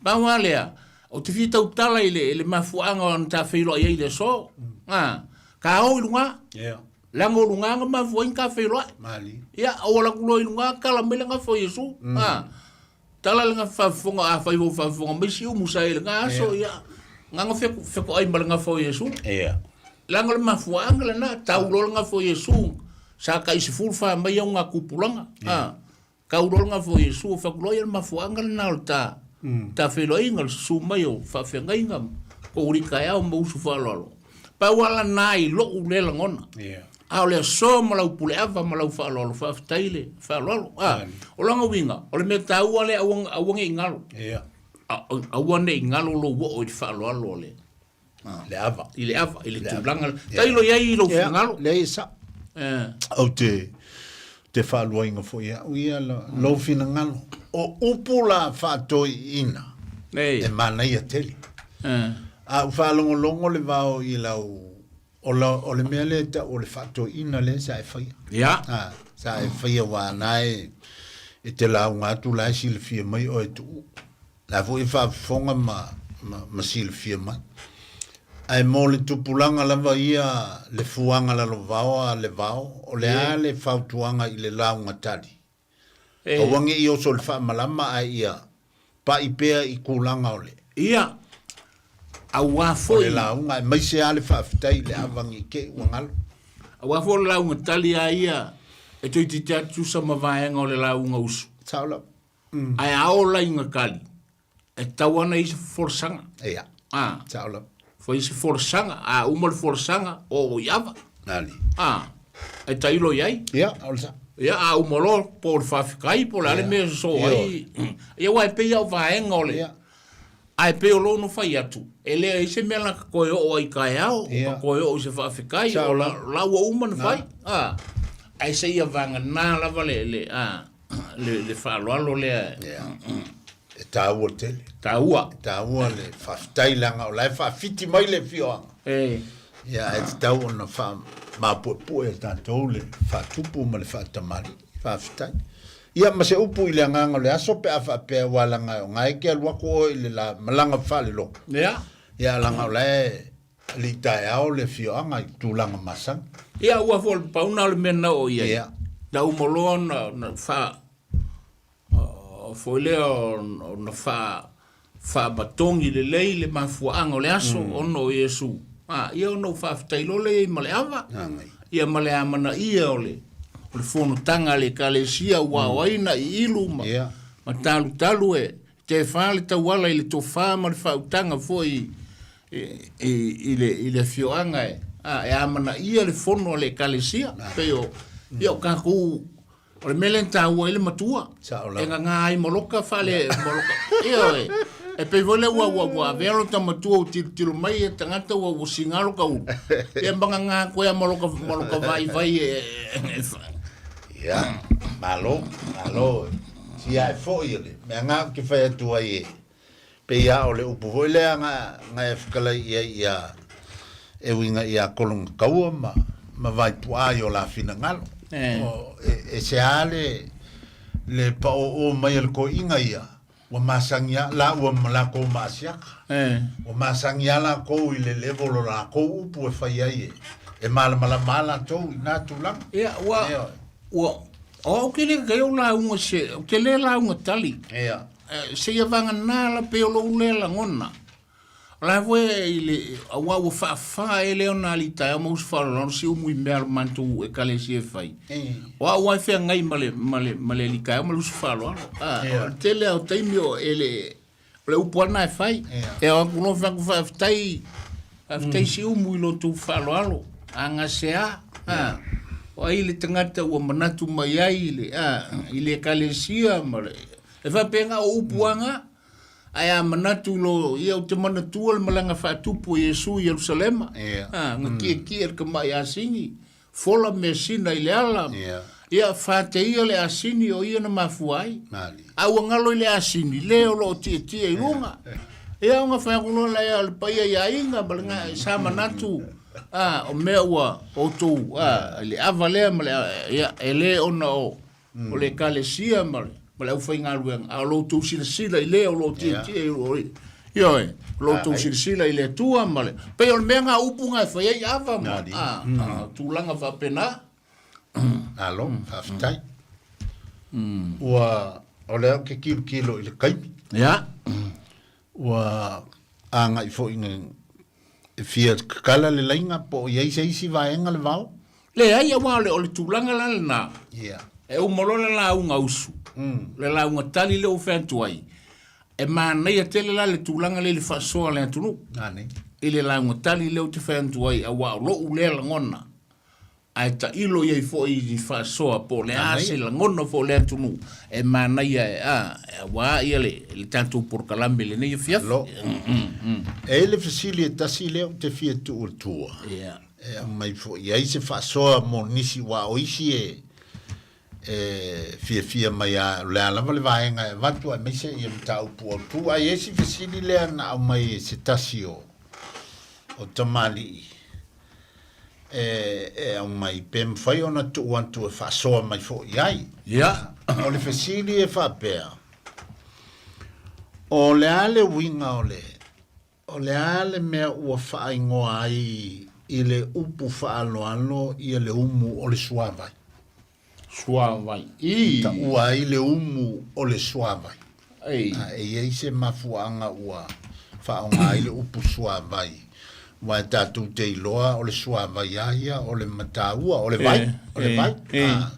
Pau lava lea, Ou te fia tautala i le, i le mafuaaga na ta feiloai ai i le aso. A, ka o i luga. Yeah. Leaga o luga na mafua ai na ta feiloai. Mali. Ia, ou ala atu loa i luga, tala mai le gafa o Iesu. A, tala le gafa faafofoga, afai foi o faafofoga mai Siumu sa i lena aso, ia, na na fetoai ma le gafa o Iesu. Yeah. Leaga o le mafuaaga lena, tau loa le gafa o Iesu, sa tai 14 mai au ngā tupulaga. A, Tau loa le gafa o Iesu, fai atu loa, ia le mafuaaga lena o le ta, ta feiloaiga, o le susu mai o faafeagaiga ma kou alii taeao ma uso faaaloalo. Pau lava lena i lou lea lagona. Yeah. A o le aso ma lau puleava ma lau faaaloalo, faafetai le faaaloalo. A, o lona uiga, o le mea taua lea, aua, aua ne i galo. Yeah. Aua ne i galo lou oo i le faaaloalo o le, Le ava. I le ava, i le tulaga. Tailo i ai i lou finagalo. Leai e sao. Ou te, te faaluaina foi e au ia lou finagalo. O upu la faatoeaiina, e manaia tele. A ou faalogologo le vao i lau, o, la, o le mea lea e tau o le faatoeaina lea sa e faia. Ia. A, sa e faia aua na e, e te lauga atu la e silafia mai oe Tuuu. La foi e faafofoga ma, ma, ma silafia mai. Ae mo le tupulaga lava ia le fuaga lalovaoa a le vao, o le a le fautuaga i le lauga tali? Aua ne i oso i le faamalama ae ia pai pea i tulaga o le. Ia, auā foi. O le lauga, aemaise lava le faafetai i le ava ne i te i ua galo. Auā foi o le lauga tali lava ia e toeitiiti lava tutusa ma vaega o le lauga usu. Sao lava. Ae a oo la i gatali, e tatau lava ona i ai se folasaga. Ia, A, sao lava. Fai se folasaga, a uma le folasaga, oo i ava. Ali. A, e tailo i ai. Ia, o le sao. Ia, a uma loa, po o le faafetai, po o le a le mea e sosoo ai. Ia, aua e pei lava o vaega o le... Ia. Ae pei o lou na fai atu, e leai se mea la ka toe oo ai i taeao, o ka toe oo i se faafetai, o la, la ua uma na fai. A, ae seia vagana lava le, le, a, le, le faaaloalo lea. Ia. E taua tele. Taua. E taua le faafetai leaga o la e faafiti mai le afioaga. E. Ia, ae tatau ona faamapuepue e tatou le faatupu ma le faatamalii. Faafetai. Ia, ma se upu i le agaga o le aso pe a faapea aua leaga o na e te alu atu oe i le la malaga faalelotu. Ia. Ia, leaga o la e alii taeao le afioaga i tulaga masani. Ia, aua foi o le pau na o le mea na oo i ai. Ia. Na uma loa ona, ona faa, foi lea ona faa, faamatogi lelei le mafuaaga o le aso ona o Iesu. A, ia ona ou faafetai loa lea i ai ma le ava, ia ma le amanaia o le, o le fonotaga a le Ekalesia ua ao ai na iilu ma, ma talutalu e tefa le tauala i le tofa ma le faautaga foi i, i, i, le, i le afioaga e, a, e amanaia le fono a le Ekalesia. Pei o, ia o tatou O le mea lea na taua ai le matua. Sao lava. E gagā ai ma loka fale ma loka. Ioe. E pei foi lea ua ua ua avea lota matua ua tilotilo mai e tagata ua ua siga loka ulu. Ia ma gagā koe ma loka ma loka vaivai e, e, Ia, malo, malo. Sia e foi o le mea ngā ou te whai atu ai e. Pei lava o le upu foi lea na, na e fetalai i ai ia, e uiga ia Kolongakaua ma, ma Vaepuaa i o la finagalo. O, e, e se a le, le paoo mai a le toeaina ia, ua masani lava laua ma latou ma Asiata. Ua masani lava latou i le level o latou upu e fai ai e, e malamalama lava latou i na tulaga. Ia, ua, ua, o au ke le kai o lauga se, ou te le lauga tali. Ia. Seia vagana la pei o lou lea lagona. O la foi i le, auā ua faafa e lea ona alii taeao ma uso faaaloalo si umu i mea a le matou ekalesia e fai. O au lava e feagai ma le, ma le, ma le alii taeao ma le uso faaaloalo. A, o le tele lava o taimi o e le, o le upu lava lena e fai. E ao atu loa fai atu faafetai, faafetai Siumu i lo outou faaaloalo, a gasea, a, o ai le tagata ua manatu mai ai i le, a, i le ekalesia ma le, e faapena o upu lava na. Ae a manatu lo, ia ou te manatua le malaga faatupu a Iesu i Ierusalema, a, na tietie le tamai asini, fola measina i le ala, ia fateia le asini o ia na mafua ai. A ua galo i le asini, le o lo o tietie i luga. Ia ona fai atu loa lea o le paia i aiga ma le ga, sa manatu, a, o mea ua outou, a, i le ava lea ma le, ia, e le ona o, o le Ekalesia ma le, ma le aufaigaluega, a o lo outou silasila i le o lo o tietie i o, ioe, o lo outou silasila i le Atua ma le, pei o le mea na upu na e fai ai ava ma, a, a, tulaga faapena. Malo, faafetai. Ua, o lea ou te tilotilo i le taimi. Ia. Ua agai foi ina e fia tatala le laina po o i ai se isi vaega le vao? Leai, aua o le tulaga la lena, e uma loa le lauga usu, le lauga tali lea ua fai atu ai, e manaia tele la le tulaga lea i le faasoa a le atunuu, i le lauga tali lea ou te fai atu ai, aua o lou lea lagona, ae tailo i ai foi i faasoa po o le a se lagona foi o le atunuu e manaia e a aua ia le, le tatou polokalame i lenei afiafi. Lo. E i ai le fesili e tasi lea ou te fia tuu atua. Yeah. E aumai foi i ai se faasoa mo nisi aua o isi e e fiafia mai a o le a lava le vaega e avatu aemaise ia mataupu autu. Ae i ai si fesili lea na aumai e se tasi o o tamalii e aumai pe mafai ona tuu atu e faasoa mai foi i ai. Ia. O le fesili e faapea, o le a le uiga o le, o le a le mea ua faaigoa ai i le upu faaaloalo ia le umu o le suavai? Suavai. I. Taua ai le umu o le suavai. Ei. A e i ai se mafuaaga ua faaaoga ai le upu suavai, aua e tatou te iloa o le suavai lava ia o le mataua, o le vai, o le vai. A,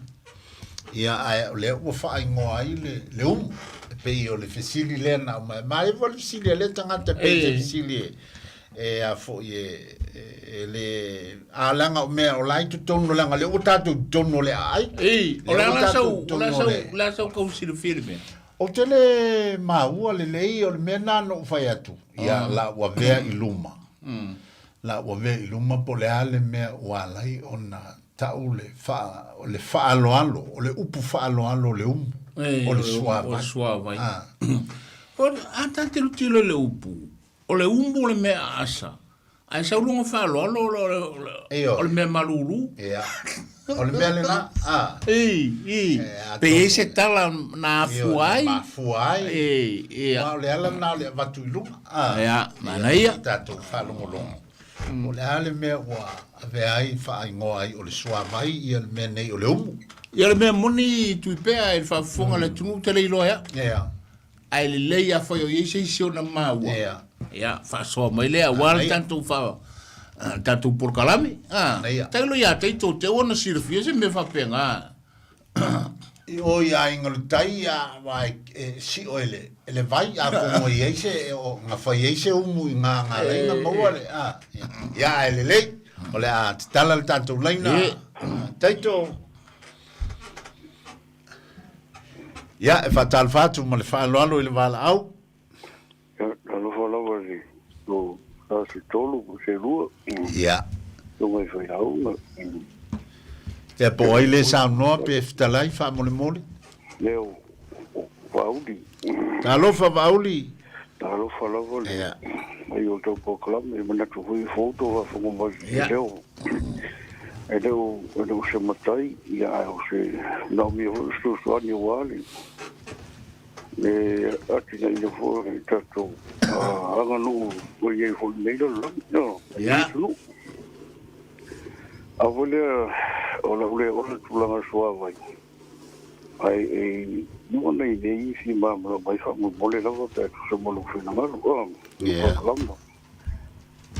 ia, ae o lea ua faaigoa ai le, le umu. E pei o le fesili lea na aumai. Manaia foi le fesili a lea tagata e pei se fesili e, e a foi e, e le a leaga o mea o la i totonu leaga lea ua tatou i totonu o le aai. Ei, o le a la sau, o le a sau, o le a sau kau silafia le mea. Ou te le maua lelei o le mea na na ou fai atu, ia la ua avea i luma. La ua avea i luma po o le a le mea ua ala ai ona tau le faa, o le faaaloalo, o le upu faaaloalo o le umu, o le suavai. O le suavai. O, a ta tilotilo i le upu, O le umu o le mea aasa, ae sau luga faaaloalo o le mea malulu. Ia. O le mea lena, a. I, i. Pe i ai se tala na afua ai. Mafua ai. E, ia. Aua o le ala lena o le avatu i luga. A. Ia, manaia. I tatou faalogologo. O le a le mea ua avea ai faaigoa ai o le suavai ia le mea nei o le umu. Ia o le mea moni Tuipea i le faafofoga a le atunuu ou te le iloa e au. Ia. Ae lelei afai o i ai se isi ona maua, Ia. ia, faasoa mai lea aua le tatou fa, tatou polokalame. A, Ia. tailo ia te i tō te ona silafia se mea faapena. I o i aiga o le tai, a, wa e, e sio e le, e le vai, a komo i ai se, o, nga fai ai se umu i ngā ngā laina maua le, a, ia, ia, ae lelei, o le a tatala le tatou laina, Taito. Ia, e faatalofa atu ma le faaaloalo i le valaau. Ia, talofa lava i lo la se tolu po se lua. Ia. Tonga i failauga. Ia, po o ai le saunoa pe fetalai faamolemole? Lea o Vaauli. Talofa Vaauli. Talofa lava le mai o tau polokalame, manatu foi e fou tau faafofoga mai i le leo. E le o, e le o se matai, ia ae o se manaomia foi le fesoasoani aua le, le atinaeina foi o le tatou aganuu ua i ai foi i lenei lalolagi, lenei atunuu. A foi lea o lau lea ola i le tulaga o le suavai, ae e lua nai mea ia e fia malamalama ai faamolemole lava pe a tusa ma lou finagalo, lou pakalama.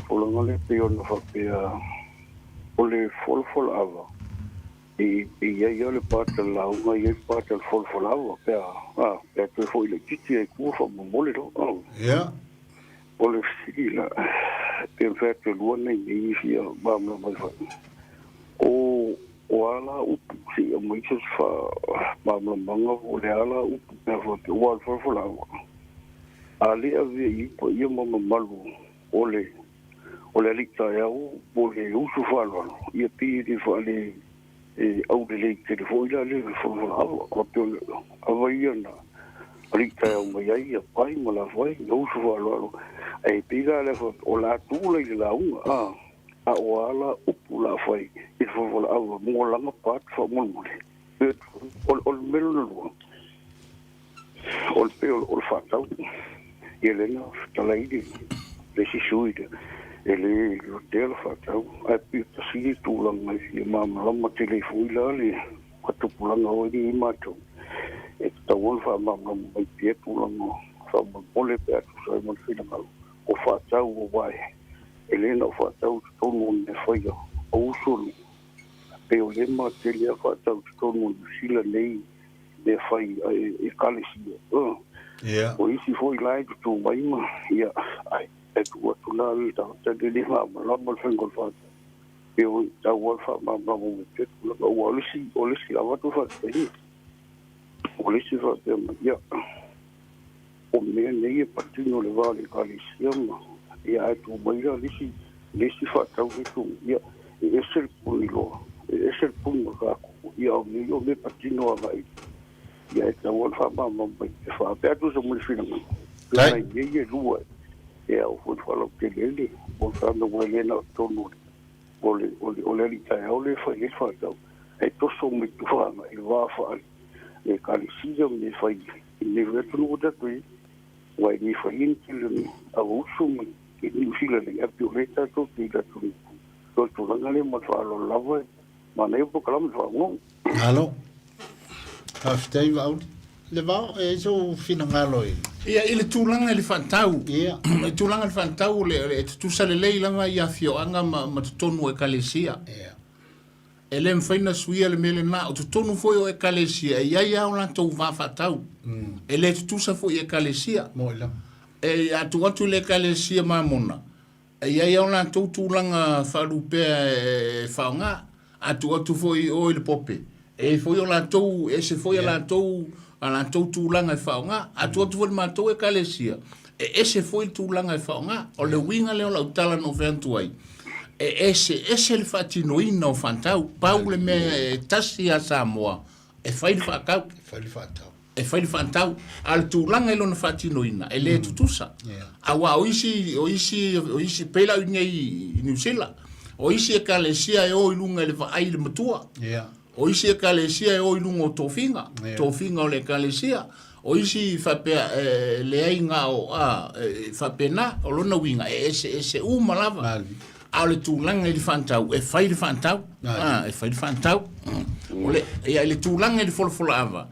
Tulaga lea pei ona faapea o le folafolaava e i ai lava le part o le lauga e i ai le part o le folafolaava pe a pe a toe foi laitiiti ai tua faamolemole loa. Ia. O le fesili la, pe mafai atu e lua nai mea ia e fia malamalama ai foi. O o a la upu se i aumai se faamalamalamaga po o le a la upu pe a faapea aua o le folafolaava A le avea i ai paia ma mamalu o le o le alii taeao po o le uso faaaloalo, ia pei e le faale e aulelei tele foi la le folafolaava. Faapea o le ava ia na alii taeao mai ai ia pai ma lafai na uso faaaloalo. Ae pei la le faapea o le a tuu la i le lauga a, a o a la upu o le a fai i le folafolaava mo lana part faamolemole. O le mea lona lua, O le pei o le faatau, ia lea na fetalai le isi sui lea, e le lotea le faatau, ae pei e tasi le tulaga e fia malamalama tele ai foi la le faatupulaga o i matou, e tatau ona faamalamalama mai pea tulaga faamolemole pe a tusa ai ma le finagalo o faatau aua e le na o faatau i totonu o mea faia a uso pei o lea ma tele a faatau i totonu o Niu Sila nei mea fai a ekalesia. O isi foi la e tutū mai ma, ia, ai, e tuu atu la le tagata le le malamalama le faiga o le faatau. E o tau lava le faamalamalama mai pea tulaga, aua o le isi, o le isi avatu faafetaiga. O le isi faapea mai, ia, o mea nei e patino i le va o le ekalesia ma, ia, ae tuu mai la le isi, le isi faatau le tuu mai, ia, e ese le puni loa, e ese le puni o le tatou, ia, o mea ia o mea e patino agai, ia, e tatau lava ona faamalamalama mai e faapea atu se mea i le finagalo, pei o nai mea ia e lua e ao foi ona faalautele ai le polokalame aua e le na o totonu o le, o le, o le alii taeao lea e fai ai le faatau, ae toso mai tua agai i le va faale ekalesia ma mea e fai i lenei foi atunuu ua tatou i ai. Aua e le faia ni tele o avauso ma Niu Sila nei, ae pei o lea tatou te i le atunuu. O le tulaga lea ma le faaaloalo lava, e manaia polokalame faagogo. Malo. Faafetai Vaauli. Le vao, e ai sou finagalo i... Ia, i le tulaga i le faatau, Ia. i le tulaga i le faatau, le, le, e tutusa lelei lava i afioaga ma, ma totonu o ekalesia. Ia. E le mafai ona suia le mea lena. O totonu foi o ekalesia, e i ai lava o latou va faatau. E le tutusa foi i ekalesia. Moi lava. E a tuu atu i le ekalesia Mamona, e i ai lava o latou tulaga faalupea e faaaoga. A tuu atu foi i o i le Pope, e i ai foi o latou, e ese foi a latou, a latou tulaga e faaaoga. A tuu atu foi i le matou ekalesia, e ese foi le tulaga e faaaoga. O le uiga lea o lau tala na ou fai atu ai, e eseese le faatinoina o faatau. Pau le mea e tasi ia Samoa, e fai le faatau. E fai le faatau. E fai le faatau. A o le tulaga i lona faatinoina, e le tutusa. Aua o isi, o isi, o isi, pei la i inei i Niu Sila, o isi ekalesia e o i luga i le vaai i le matua. O isi ekalesia e o i luga o tofiga, tofiga o le ekalesia. O isi faapea e leai na o, a, e faapena, o lona uiga e eseese uma lava. A o le tulaga i le faatau, e fai le faatau, a, e fai le faatau. O le, ia, i le tulaga i le folafolaava,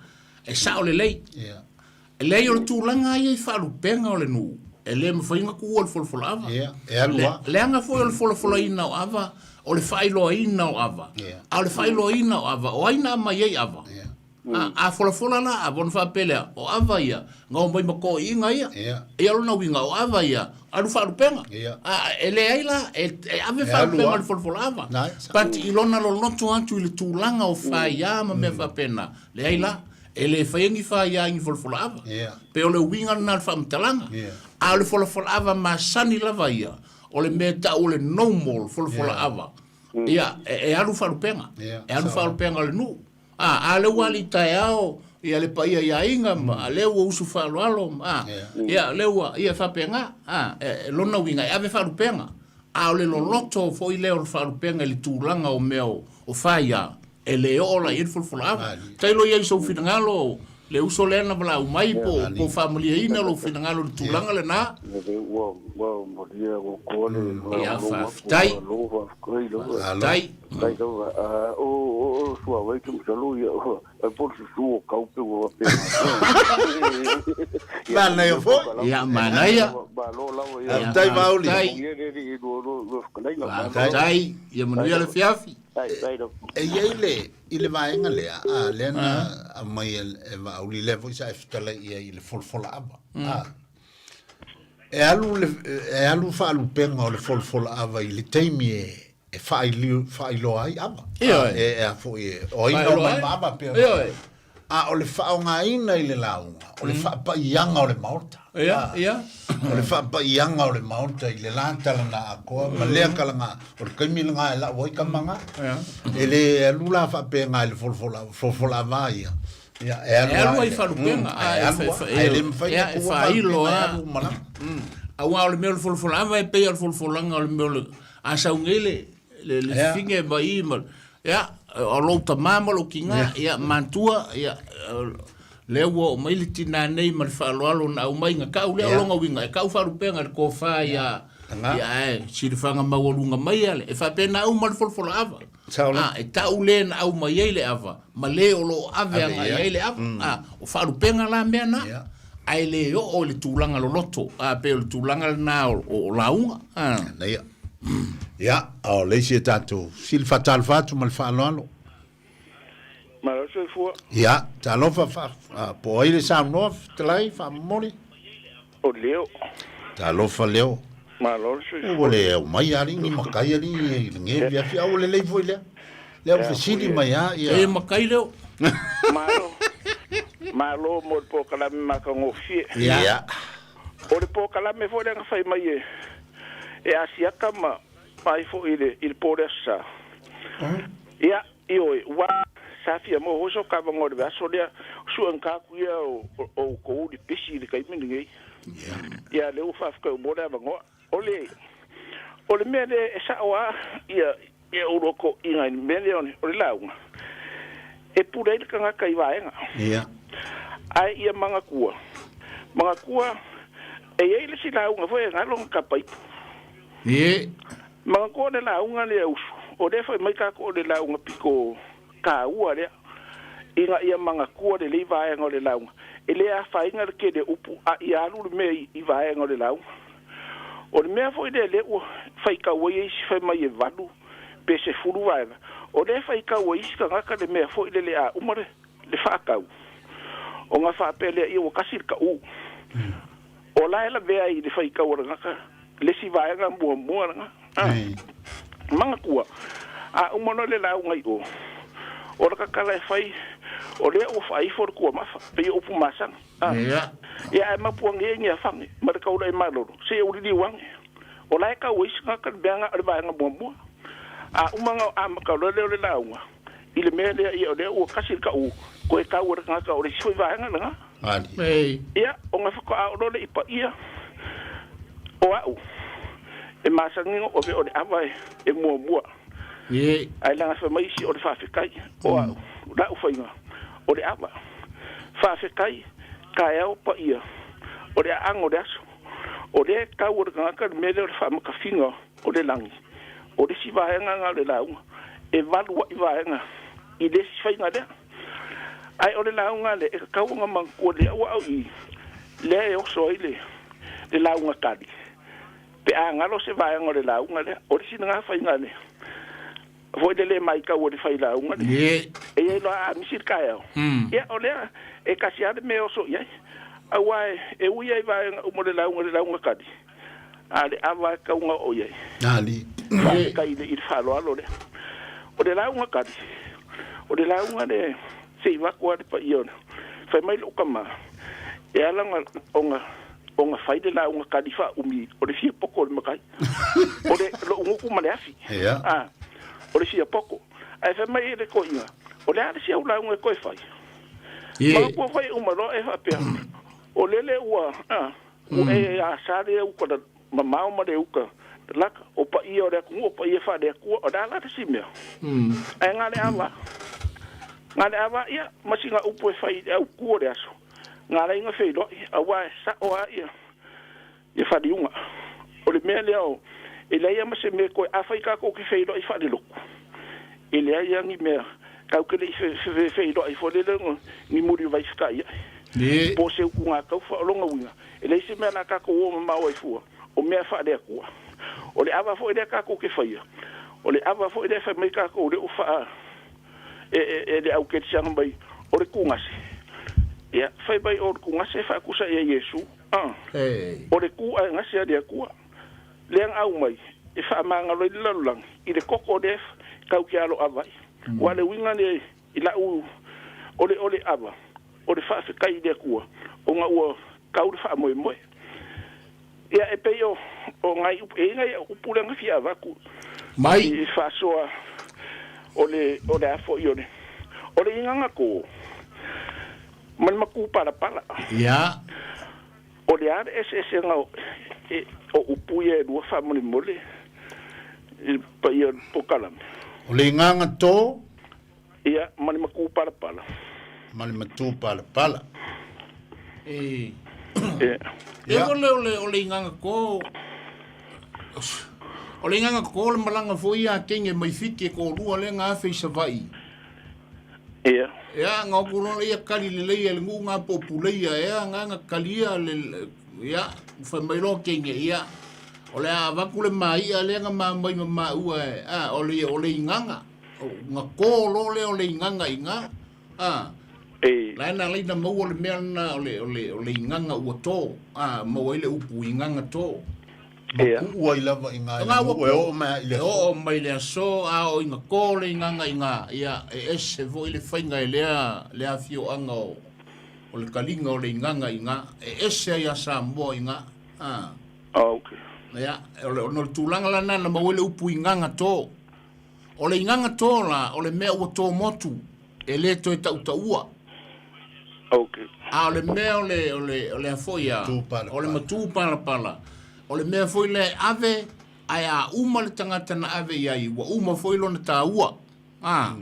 e sao lelei. E leai o le tulaga ia i faalupega o le nuu, e le mafai ona tuua le folafolaava. E alu lava. Leaga foi o le folafolaina o ava, o le faailoaina o ava. A o le faailoaina o ava, o ai na aumai ai ava? A folafola la ava ona faapea lea, o ava ia, na omai ma toeaiina ia. Ia lona uiga, o ava ia, alu faalupega. A, e leai la, e ave faalupega o le folafola ava. But i lona loloto atu i le tulaga o faia ma mea faapena, leai la, e le faia ni faia i ni folafola ava. Pe o le uiga lena o le faamatalaga. A o le folafola ava masani lava ia, o le mea e tau o le normal folafola ava. Ia, e alu faalupega. E alu faalupega o le nuu. A, a lea ua alii taeao ia le paia i aiga ma a lea ua usu faaaloalo ma, a, ia lea ua, ia faapena, a, e, lona uiga e ave faalupega. A o le loloto foi lea o le faalupega i le tulaga o mea o faia, e le oo la i ai le folafola ava. Tailo i ai i sou finagalo, le uso lea na valaau mai po o faamalieina lou finagalo i le tulaga lena. Ia, faafetai. Faafetai. Manaia foi. Ia, manaia. Faafetai Mauli. Faafetai. Ia manuia le afiafi. E i ai le, i le vaega lea, a, lea na aumai e, e Vaauli, lea foi sa e fetalai i ai i le folafola ava. A, e alu le, e alu faalupega o le folafola ava i le taimi e, e faailoa ai ava. Ioe. E, e a foi e, o ai na omai ma ava pei ona. Ioe. A o le faaaogaina i le lauga, o le faapaiaga o le Maota. Ia, ia. O le faapaiaga o le Maota i le la talana atoa ma lea talaga, o le taimi lena e lau ai tama na. Ia. E le alu la faapena i le folafola, folafola ava ia. Ia, e alu E alu ai i le- faalupega, a e e alu fa- a, e le mafai ia, ona e tuua faailo faalupega, e lava. alu uma lava. Aua o le mea o le folafola ava e pei o le folafolaga o le mea o le, a sau nei le, le, le Ia. fine ma i ma, ia, o lou tamā ma lou tiga, ia, matua, ia, lea ua oo mai le tinā nei ma le faaaloalo na aumai na tau lea o Ia. lona uiga e tau faalupega i le tofa ia, Lena. ia, ae silafaga maualuga mai a le, e faapena uma le folafola ava. Sao lava. A, e tau le na aumai ai le ava, ma le o lo o ave Ave agai i ai. ai le ava. A, o faalupega la mea na, Ia. ae le oo i le tulaga loloto, a, pei o le tulaga lena o, o, o lauga. A. Manaia. Ia, o le isi e tatou sili faatalofa atu ma le faaaloalo. Malo soifua. Ia, talofa fa, a, po o ai le saunoa, fetalai, faamomoli? O Leo. Talofa Leo. Malo le soifua. Ua le aumai alii ni matai alii i lenei afiafi, a ua lelei foi lea. Lea ua fesili mai a ia. E matai Leo. Malo. Malo mo le polokalame matagofie. Ia. O le polokalame foi lea na fai mai e e Asiata ma ai foi i le i le po o le Aso Sa. Ia, ioe, ua sa fia maua foi so ta avanoa i le vaiaso lea, suega atu ia o outou i le pisi i le taimi lenei. Ia, lea ua faafetai ua maua le avanoa. O le o le mea lea e sao lava ia ia oulua toeaiina i le mea lea o le lauga, e pule ai le tagata i vaega. Ia. Ae ia manatua, manatua e i ai le isi lauga foi e galo na tapaipu. Ie. Manatua le lauga lea usu, o lea fai mai tatou o le lauga pito taua lea, ina ia manatua lelei vaega o le lauga. E le afaina le tele o upu a ia alu le mea i vaega o le lauga. O le mea foi lea lea ua faitau ai isi fai mai e valu pe sefulu vaega, o lea e faitau ai isi tagata le mea foi lele a uma le le faatau, ona faapea lea ia ua tasi le taʻu. O la e lavea ai i le faitau a le tagata le isi vaega muamua lena. A manatua, a uma loa le lauga i o, o le tatala e fai, o lea ua faaifo le tuamafa, pei o upu masani. A ia ae mapu ane ai ni afane ma le taulaʻi malolo, seia uliliu ane. O la e tau ai isi tagata le mea na o le vaega muamua. A uma ona amata loa lea o le lauga i le mea lea, ia o lea ua tasi le taʻu, toe tau e le tagata o le isi foi vaega lena. Ia, ona faatoa oo loa lea i paia o au e masani ona ove o le ava e muamua. Ae leaga fai mai isi o le faafetai o au, lau faiga o le ava. Faafetai, taeao paia o le aano o le aso. O lea e tau o le tagata le mea lea o le faamatafiga o le lagi. O le isi vaega lena o le lauga, e valu ai vaega i le isi faiga lea. Ae o le lauga lea e tatau ona manatua lea ua au i lea e oso ai le le lauga tali pe a galo se vaega o le lauga lea. O le isi lena faiga lea foi le le maitau o le fai lauga lea. E i ai loa a misi le taeao, ia o lea e tasi lava le mea e oso i ai. Aua e ui ai vaega uma o le lauga i le lauga tali, a le ava e tatau ona oo i ai. Faafetai i le faaaloalo lea. O le lauga tali, o le lauga lea se i avatu lava le paia o le. Fai mai lou tama, e ala ona ona fai le lauga tali faaumi o le fia poto o le matai. O le lou gutu ma le afi. A, o le fia poto. Ae fai mai le toeaina, o le a le isi au lauga e toe fai? Manatua foi e uma loa e faapea, o lele ua, a, Ua e asa le uka mamao ma le uka Laka o paia o le atunuu o paia faale-Atua o le a la le isi mea? Ae na le ava. Na le ava ia ma sina upu e fai i le autu o le aso, na ala ai ona feiloai, aua e sao lava ia ia faliuga. O le mea lea o, e leai lava ma se mea e toe, afai tatou te feiloai faalelotu, e leai lava ni mea, tatou te le i feiloai foi lele ni mulivai fetaiai, po o se utugataufa. O lona uiga, e leai se mea o le a tatou o mamao ai fua, o mea faale-Atua. O le ava foi lea tatou te faia, o le ava foi lea e fai mai tatou lea ua faa, e, e, e le au kerisiano mai, o le tugase. Ia, fai mai o le tugase e faatusa ia Iesu. A, o le tu ae gase a le Atua. Lea na aumai e faamagalo ai le lalolagi i le toto lea tau ke alo ava ai. Ua le uiga lea i lau o le o le ava, o le faafetai i le Atua ona ua tau le faamoemoe. Ia e pei o o nai upu, e i ai nai upu lea na fia avatu Mai. i faasoa o le o le a foi o le o le igaga to ma le matupalapala. Ia. O le a le eseesega o e o upu ia e lua faamolemole i le paia o le polokalame? O le igaga to. Ia, ma le matupalapala. Ma le matupalapala. E. Ia. E o le o le o le igaga to o le igaga to le malaga foi ia a Kenge mai Fiti e toalua lea na afe i Savaii. Ia. Ia, na o loa ia kali lelei e le nuu ngā po puleia ea ngā nga kalia le ia fai mai loa kenge ia o le a avaku le maia lea nga ma mai ma maua e a o le o le igaga nga kō lo le o le igaga i ngā a E. la na leina maua le mea na o le o le o le igaga ua tō a maua ai le upu igaga tō. Ia. Mapu'u ai lava i ngā Nga ua e oo mai i le e aso. Oo mai le aso a o inga kō le igaga i ngā ia e ese foi le faiga e lea le afioaga o o le kaliga o le igaga i ngā e ese ai a Samoa i ngā a Okay. ia o le ona o le tulaga lana na maua ai le upu igaga tō. O le igaga tō la o le mea ua tō motu e le toe tautaua. Okay. A o le mea o le o le o le a foi a o le matū palapala o le mea foi lea e ave ae a uma le tagata na ave i ai ua uma foi lona taua. A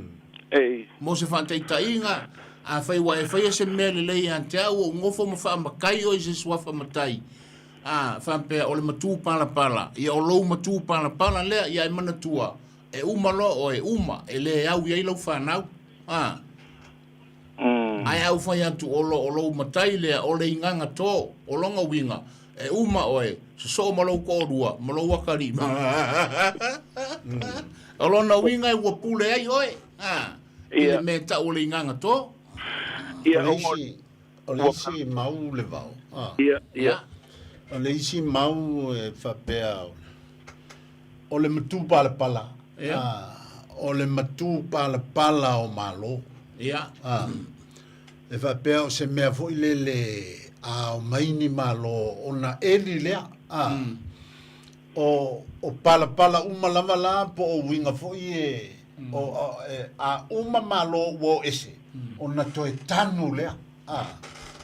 Ei. Mo se faataitaiga, afai ua e faia se mea lelei ia te au, ua ou nofo ma faamatai oe i se suafa matai, a faapea o le matū palapala, ia o lou matū palapala lea, ia e manatua, e uma loa oe, uma, e le au i ai lau fanau. A. Ae a ou fai atu o lo o lou matai lea o le igaga tō, o lona uiga, e uma oe, sosoo ma lou toalua, ma lou atalii. O lona uiga e ua pule ai oe, a, i le mea e tau o le igaga tō. Ia, O le isi, o le isi mau le vao. A. Ia, ia. O le isi mau e faapea, o le matupalapala. Ia. A, o le matupalapala o Malo. Ia. A, e faapea o se mea foi lele a o mai ni Malo ona eli lea. A, o, o palapala uma lava la po o uiga foi e, o, o, e, a uma Malo ua o ese, ona toe tanu lea. A,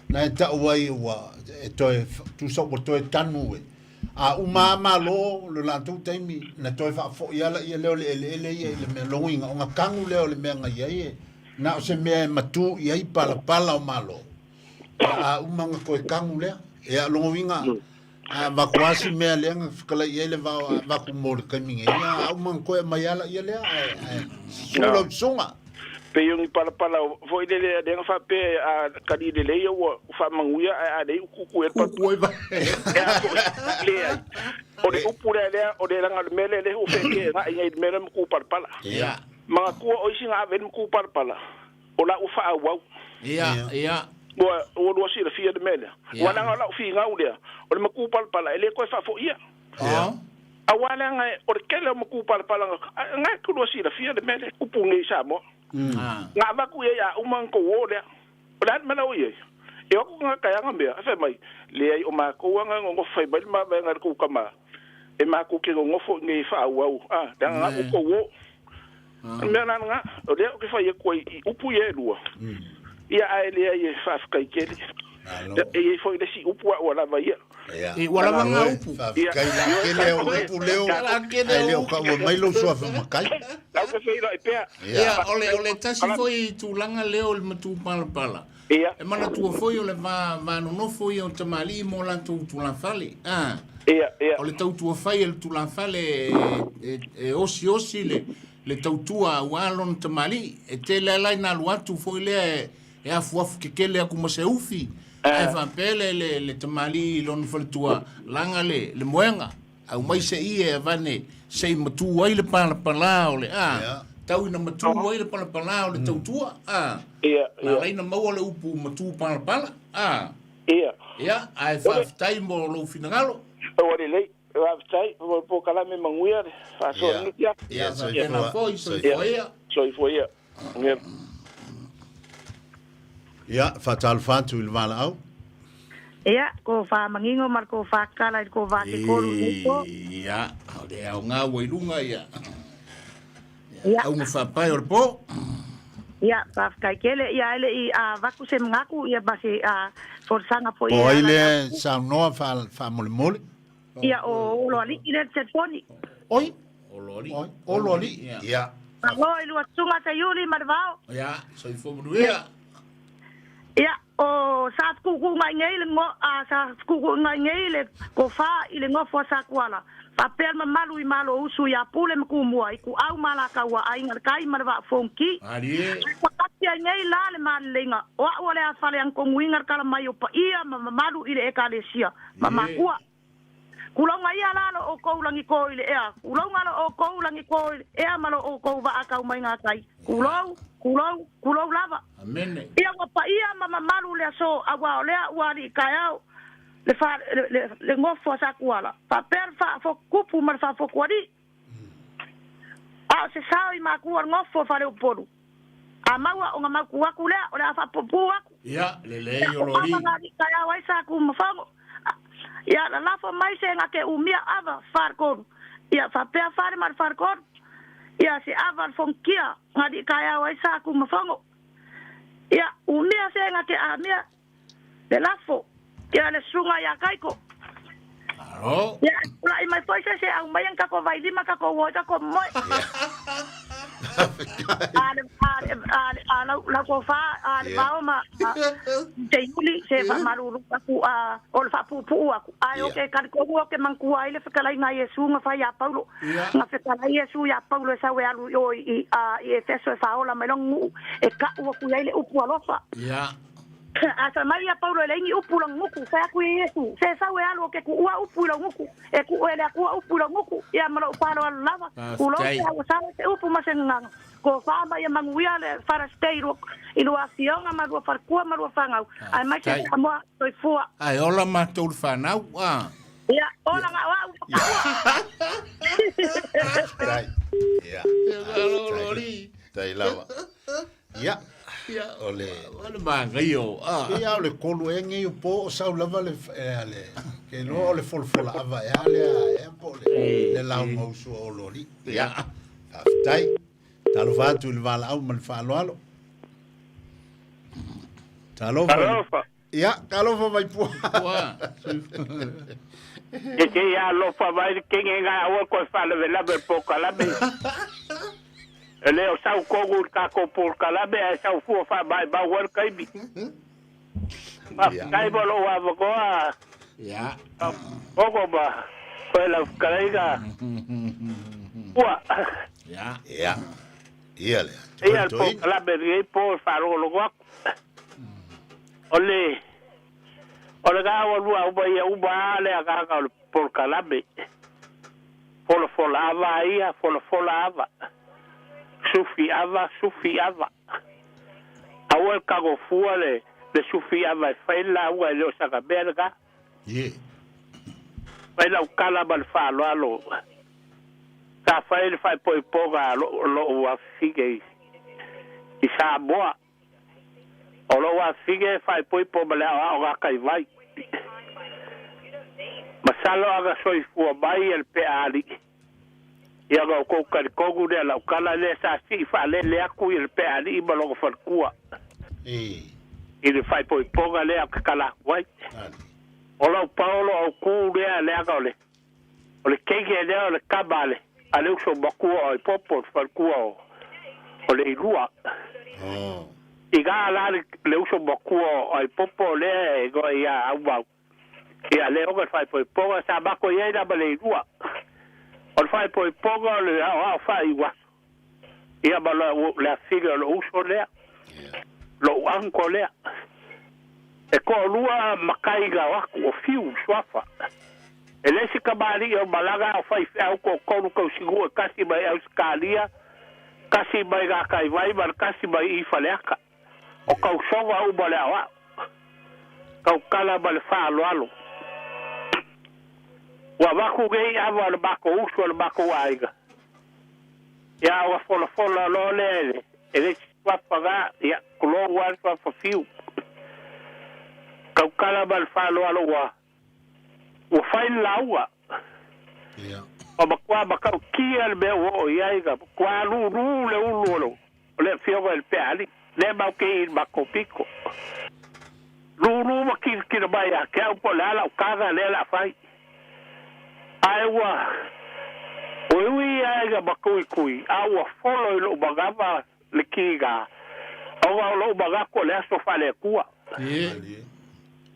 na e tau ai ua, e toe, tusa ua toe tanu e. A uma lava Malo lo latou taimi, na toe faafoi lava laia lea o le eleele ia i le mea logoina, ona tanu lea o le mea na i ai e, na o se mea e matū i ai palapala o Malo. Ia a uma ona toe tanu lea. Ia logoina, a avatu lava si mea lea na fetalai i ai le vao a avatu mo le taimi nei, ia a uma ona toe aumai lava laia lea, ae, ae susu lau susuga. Pei o ni palapala foi lele lea na faapea a kali lelei ia ua faamanuia ae a leai ua kuku ai le palapala. Kuku ai vai. E a foi, leai. O le upu lea lea o le leaga o le mea lea lea ua feeteenai nei i le mea lea matū palapala. Ia. Manatua o isi na ave ai le matū palapala, o la ua faaauau. Ia, ia. Ua ua lua silafia le mea lea. Ia. Ua leaga o lau finau lea, o le matū palapala e le toe faafoia. Ia. Aua leaga o le tele o matū palapala na na e lua silafia le mea lea tupu nei i Samoa. Na avatu i ai a uma ona tou o lea. O le a le mea la ua i ai? E o atu tagata e ana mea, ae fai mai, Leai, o matou aga e nonofo fai mai le mavaega i le tou tama, e matou te nonofo i inei e faaauau, a, leaga na ua tou o. O le mea la lena, o lea ou te fai atu ai i upu ia e lua, ia ae leai e faafetai tele. E i foi le si upu a ua lava ia. E ua lava ngā upu. Faafetai la tele o upu leo. Ai leo ka ua mai lou suafa makai. Lau ke feilai pea. Ia, o le tasi foi tulaga lea o le matupalapala. Ia. E manatua foi o le va nonofo ia o tamalii mo latou tulafale. Ia, ia. O le tautua fai e le tulafale e osiosi le tautua ua lona tamalii. E tele ala ina alu atu foi lea e afuafu kekele aku ma se ufi. Ae faapea le tamalii i lona faletua laga le moega. Au mai se i e avane sei matu ai le palapala o le a. Tau ina matu ai le palapala o le tautua. Ia, Na laina maua le upu matu palapala. Ia. Ia, ae faafetai mo lou finagalo. Ua lelei, faafetai mo le polokalame manuia le faasoa. Ia, faapena foi, soifua ia. Soifua ia. Ia, faatalofa atu i le valaau. Ia, ko whamangingo mar ko whakala i ko wake koru niko. Ia, o le ao ngā ua i lunga ia. Ia. Au nga whapai o le pō. Ia, whawhikai kele, ia ele i a vaku se ngaku, ia basi a forsanga po ia. O ai le saunoa whamolemole. Ia, o olo alii le telefoni. Oi? Olo alii. Olo alii. Ia. Malo i lua tunga te yuli marvao. Ia, soifua manuia. Ia, o sa kuku ngai nei le ngo a sa kuku ngai nei le ko fa i le ngofo sa kuala. Faapea mamalu i malo usu ia pule makumua i ku au malaka ua ainga kai marva fonki. Arie. Wakati ai nei la le malenga. O au le afale ang konguinga kala mai o paia ma mamalu i le ekalesia. Mamakua. Kulonga ia lalo o koulangi ko i le ea. Kulonga lo o koulangi ko i le ea malo o kou vaakau mai ngā kai. Kulou, kulou, kulou lava. Amene. Ia ua paia ma mamalu le aso aua o lea ua ali i kaeao le fa le ngofo a sa kuala. Faapea le faafokupu ma le faafokuali. A o se sao i makua le ngofo o faleupolu. A maua o ngā mauku aku lea o le a faapupu aku. Ia, le lei o lori. O ngā kaeao ai sa ku mafango. Ia, la lafo mai se ngā ke umia ava wharkoru. Ia, whapea whare mar wharkoru. Ia, se ava fonkia ngā di kaeao ai sa ku mafango. Ia, umia se ngā ke amia le lafo. Ia, le sunga ia kaiko. Alo. Ia, ula i mai foi se se au mai ang kako vailima kako woi kako moi. A lau ko fa a le vao ma te yuli se fa maruru aku a o le faapuupuu aku. Ae o ke kalikogu o ke mankua ai le fekalaiga Iesu ga fai iā Paulo. Ga fekalai Iesu iā Paulo e sau e alu i o i Efeso e faaola mai loga guu e ka'u aku iai le upu alofa. A sa mai ia Paulo e leingi upu lau nguku, fai aku i Iesu. Se sau e alu o ke kuua upu i lau nguku, e ku e le akua upu i lau nguku, ia ma lou falo alu lava. Kulou se aua sao se upu ma se gagaga. Ko wha mai e manguia le farastei i lua afioga ma lua farkua ma lua whangau. Ai mai se amoa soifua. Ai ola mātou le whanau. Ia, ola ngā wau whakaua. Tai. Ia. Tai lava. Ia. Ia. O le O le māngai o. Ia o le kolu e ngei o po o sau lava le ke loa o le folafola ava e ale a e po le lau mausu o lori. Ia. Faafetai. Talofa atu i le valaau ma le faaaloalo. Talofa. Talofa. Ia, talofa mai pua. Ke te ia alofa mai le kenge ngā aua koe whalavelave polokalame. E leo sau kongu i kako polokalame ae sau fua wha mai mau wale kaimi. Faafetai mo lou avakoa. Ia. Oko ma koe lau fetalaiga. Ua. Ia. Ia. Ia lea. Ia le polokalame lenei po e faalogologo aku. O le o le gaua lua uma ia uma a le agaga o le polokalame. Folafola ava ia, folafola ava. Sufi ava, sufi ava. Aua le kagofua le sufi ava e fai lauga e le o sagamea le ga. Ie. Fai lau kala ma le faaaloalo. Sa fai le faaipoipoga lou afifige i Samoa. O lou afifige faaipoipo ma le aoaoga kaivai. Masalo aga soifua mai e le pea alii. Ia ga o kou kalikogu lea lau kala lea sa sii faalele aku i le pea alii ma logo falekua. I le faaipoipoga lea o ke kala aku ai. O lau paolo au ku lea leaga o le o le keiki lea o le kama a le a le uso makua o i popo le falekua o o le ilua. Oh. I ga la le, le uso makua o i popo lea e go ia au mau. Ia le oga le faaipoipoga sa mako i ai la ma le ilua. O le faaipoipoga o le ao ao fai waso. Ia ma le, le afile o le uso lea. Lou anko lea. E ko'olua makaiga o aku o fiu suafa. E le isi kamali'i o malaga o faifeau to'atolu tausigu e kasi mai Ausetalia, kasi mai Gataivai ma le kasi mai i Faleata. O tausoga uma le aoao. Tautala ma le faaaloalo. Ua avatu nei ava o le matou usu o le matou aiga. Ia ua folafola loa lea e le e le isi suafa na, ia tulou lava le suafa fiu. Tautala ma le faaaloalo ua ua fai le lauga. Ia. Ua matua matautia le mea ua oo i ai, na matua lulu le ulu o le o le afioga i le Peaali, lea matou te i i le matou pito. Lulu ma kilakila mai ia te au po o le a lau tala lea o le a fai. Ae ua uiui ia ina matuitui, a ua folo i lou manava le kiga, ona o lou manatu o le aso faale-Atua. Ie.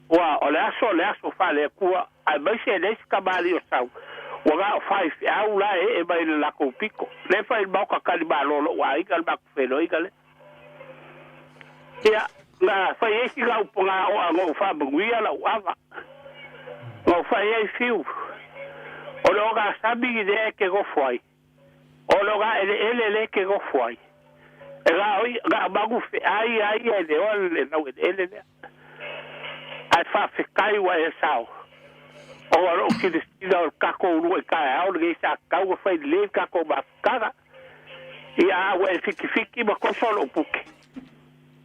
Ua o le aso o le aso faale-Atua, aemaise e leai se tamalii o sau, ua na o faifeau la e ee mai i le latou pito. Lea e fai i le maota talimalo o lou aiga le matou feiloaiga lea. Ia, na fai ai sina upu gaoa na ou faamanuia lau ava, na ou fai ai fiu, o le ogasami lea e te nofo ai, o le ogaeleele lea e te nofo ai, e gaoi, na o manu feai a ia e leoa le laueleele lea. Ae faafetai ua e sao, ona o lou silasila o le tatou uluai taeao lenei sa tatau ona fai lelei le tatou mafutaga. Ia, a ua e fitifiti ma toso lou puke.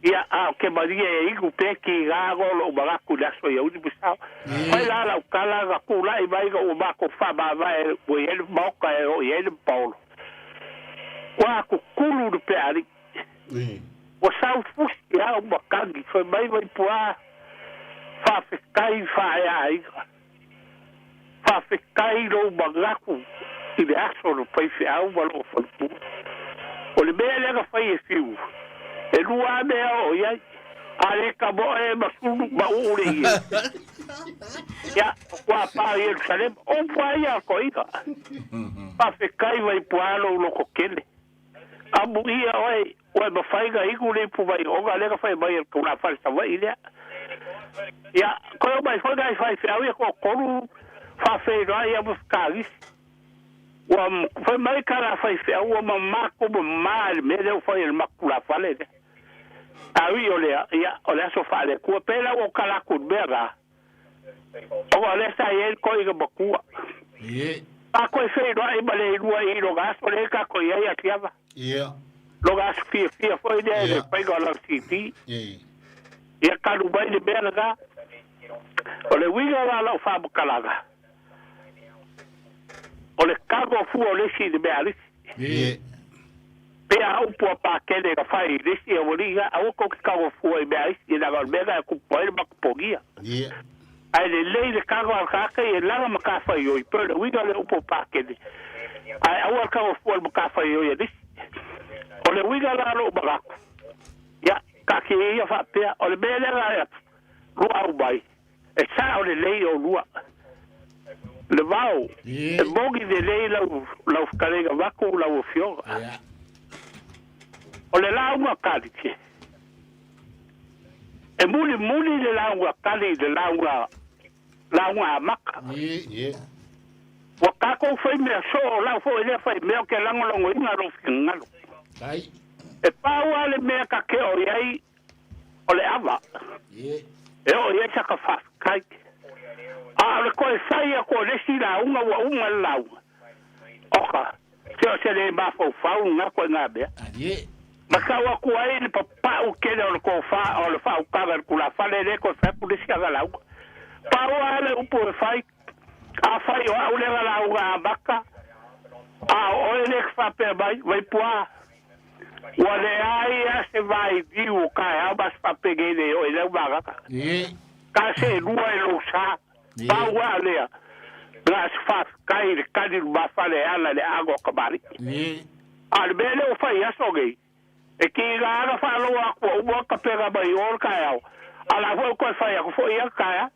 Ia, a o ke malie e inu pea ki gā no lo'u manatu i le aso iauli ma sao. Fai la lau tala na tula'i mai ina ua matou faamavae ua i ai le maota e oo i ai le paolo. Ua tutulu le peaali'i. Ua sau fusi au ma tagi fai mai Vaipuā, faafetai faaeaaiga. Faafetai lou manatu i le aso o le faifeau ma loo falepule. O le mea lea na fai e Fiu, e lua lava mea o oo i ai, a le tamoe ma sulu ma uu le ie. Ia, ua pa o Ierusalema, upu lava ia a toeaina. Faafetai Vaipuā lou loto tele. Amuia oe, ua e mafai ona inu le ipu vaioga lea na fai mai e le tulafale Savaii lea. Ia, toe omai foi nai faifeau ia toatolu faafeiloai ia ma fetalisi. Ua fai mai tala a faifeau ua mamā kou mamā i le mea lea ua fai e le matou tulafale lea. A ui o lea, ia, o le aso faale-Atua. Pei la ua ou tala atu i le mea lena, ona o lea sa i ai le toeaina matua. Ie. A toe feiloai ma le ilua i lona aso lea tatou i ai Atiava. Ia. Lona aso fiafia foi lea i le faiga o lau CD. Ia. Ia talu mai le mea lena. O le uiga la o lau faamatalaga, o le tago fua o le isi i le mea a le isi. Ie. Pe a upu a Pakele na fai i le isi aualii, aua tou te tago fua i mea a isi, leaga o le mea lena e tupu ai le matapogia. Ie. Ae lelei le tago a le tagata ia e laga matafaioi, pei o le uiga o le upu a Pakele, ae aua le tago fua i le matafaioi a le isi. O le uiga la o lou manatu, ia, taatia ia faapea, o le mea lea na luau mai, e sao lelei oulua. Le vao, Ie. e moni lelei lau, lau fetalaiga vaeatu lau afioga. Ia. O le lauga tali, e mulimuli le lauga tali i le lauga, lauga amata. Ie. Ie. Ua tatou fai mea soo, o lau foi lea fai mea ou te lagolagoina lou finagalo. Tai. E pau lava le mea ta te oo i ai o le ava, Ie. e oo i ai saka faafetai. A o le toe fai atu o le isi lauga ua uma le lauga, oka, se o se le mafaufau lena ituaiga mea. Ie. Ma tau atu ai le papau tele o le tofa o le faautaga i le tulafale, e le toe fai atu le isi aga lauga. Pau lava le upu e fai, afai o au lea na lauga amata, a o oe lea e te faapea mai, Vaipuā, Ua leai lava se vailiu o taeao ma se faapenei le oo i lau magaga. Ka seelua e lou sa. Pau lava lea, na o se faafetai i le tali lumafale e ala i le aano a kamali'i. A o le mea lea ua fai i aso nei, e tiga lava ona faalogo atu ua uma ona tapena mai i o le taeao, a o la foi ua toe fai atu foi ia le taeao.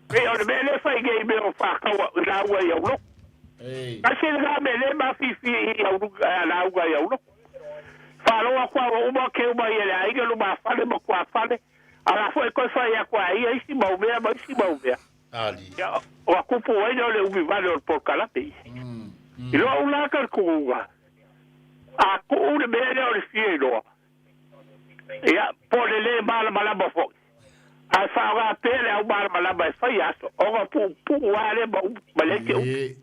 Pei o le mea lea e fai nei i mea o faatau i lauga i Aulotu. Tasi lena mea lea e mafiafia i lauga i Aulotu. Faalogo atu lava ua uma ona keu mai e le aiga lumafale ma tuafale, A la foi toe fai atu a ia isi mau mea ma isi mau mea. Ia, ua tupu ai lea o le umi vale o le polokalame. I lo'u la talitonuga, a tuu le mea lea o le fia iloa, ia, po o le lē malamalama foi, ae faaaoga pea le au malamalama e fai aso, ona puupuu lava lea ma upu, ma leai se upu.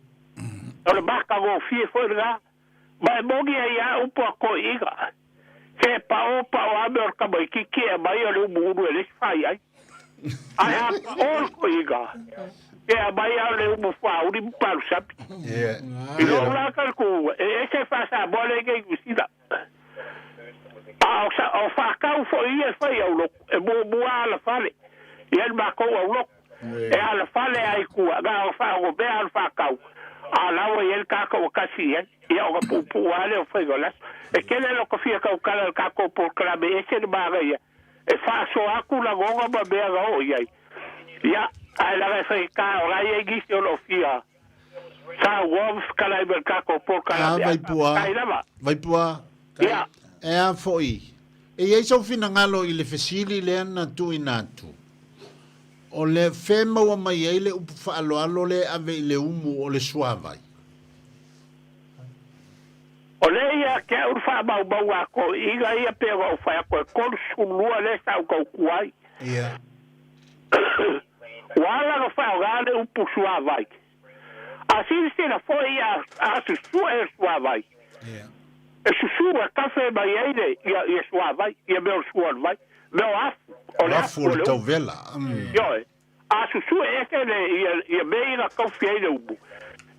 O le matagofie foi lena. Ma e moni ai lava upu a toeaiina, Se pao pao lava mea o le tamaitiiti e aumai o le umuulu e le isi faiai. Ae a pao le toeaina, e aumai lava o le umu faauli ma palusami. I lou la talitonuga, e ese le faa-Samoa lea i inei i Niu Sila. A o faatau foi ia e fai aulotu, e muamua alafale i ai le matou aulotu. E alafale lava i tua, na ona faaonomea lava o le faatau, a o la ua i ai le tagata ua tasi i ai. Ia ona puupuu lava lea o faiga o le aso. E tele lou fia tautala i le tatou polokalame e ese le manaia e faasoa atu lagona ma mea na oo i ai. Ia, ae leaga e faigata o la e i ai nisi o lo o fia saunoa ma fetalai ma le tatou polokalame. A, Vaipua. Faafetai lava. Vaipua. Ia. E a foi, e i ai sou finagalo i le fesili lea na tuuina atu, o le fea e maua mai ai le upu faaaloalo lea e ave i le umu o le suavai? O lea ia te au le faamaumauga a toeaiina ia pei ona ou fai atu e 32 lea sa ou tautua ai. Ia. Ua ala ona faaaoga le upu suavai. A silasila foi a, a susue le suavai. Ia. E susu e kafe mai ai le, ia, ia suavai, ia mea o le sua o le vai. Mea o afu, o le afu o le umu. Tauvela. Ioe. A susue ese le, ia, ia mea ia na kaufi ai le umu.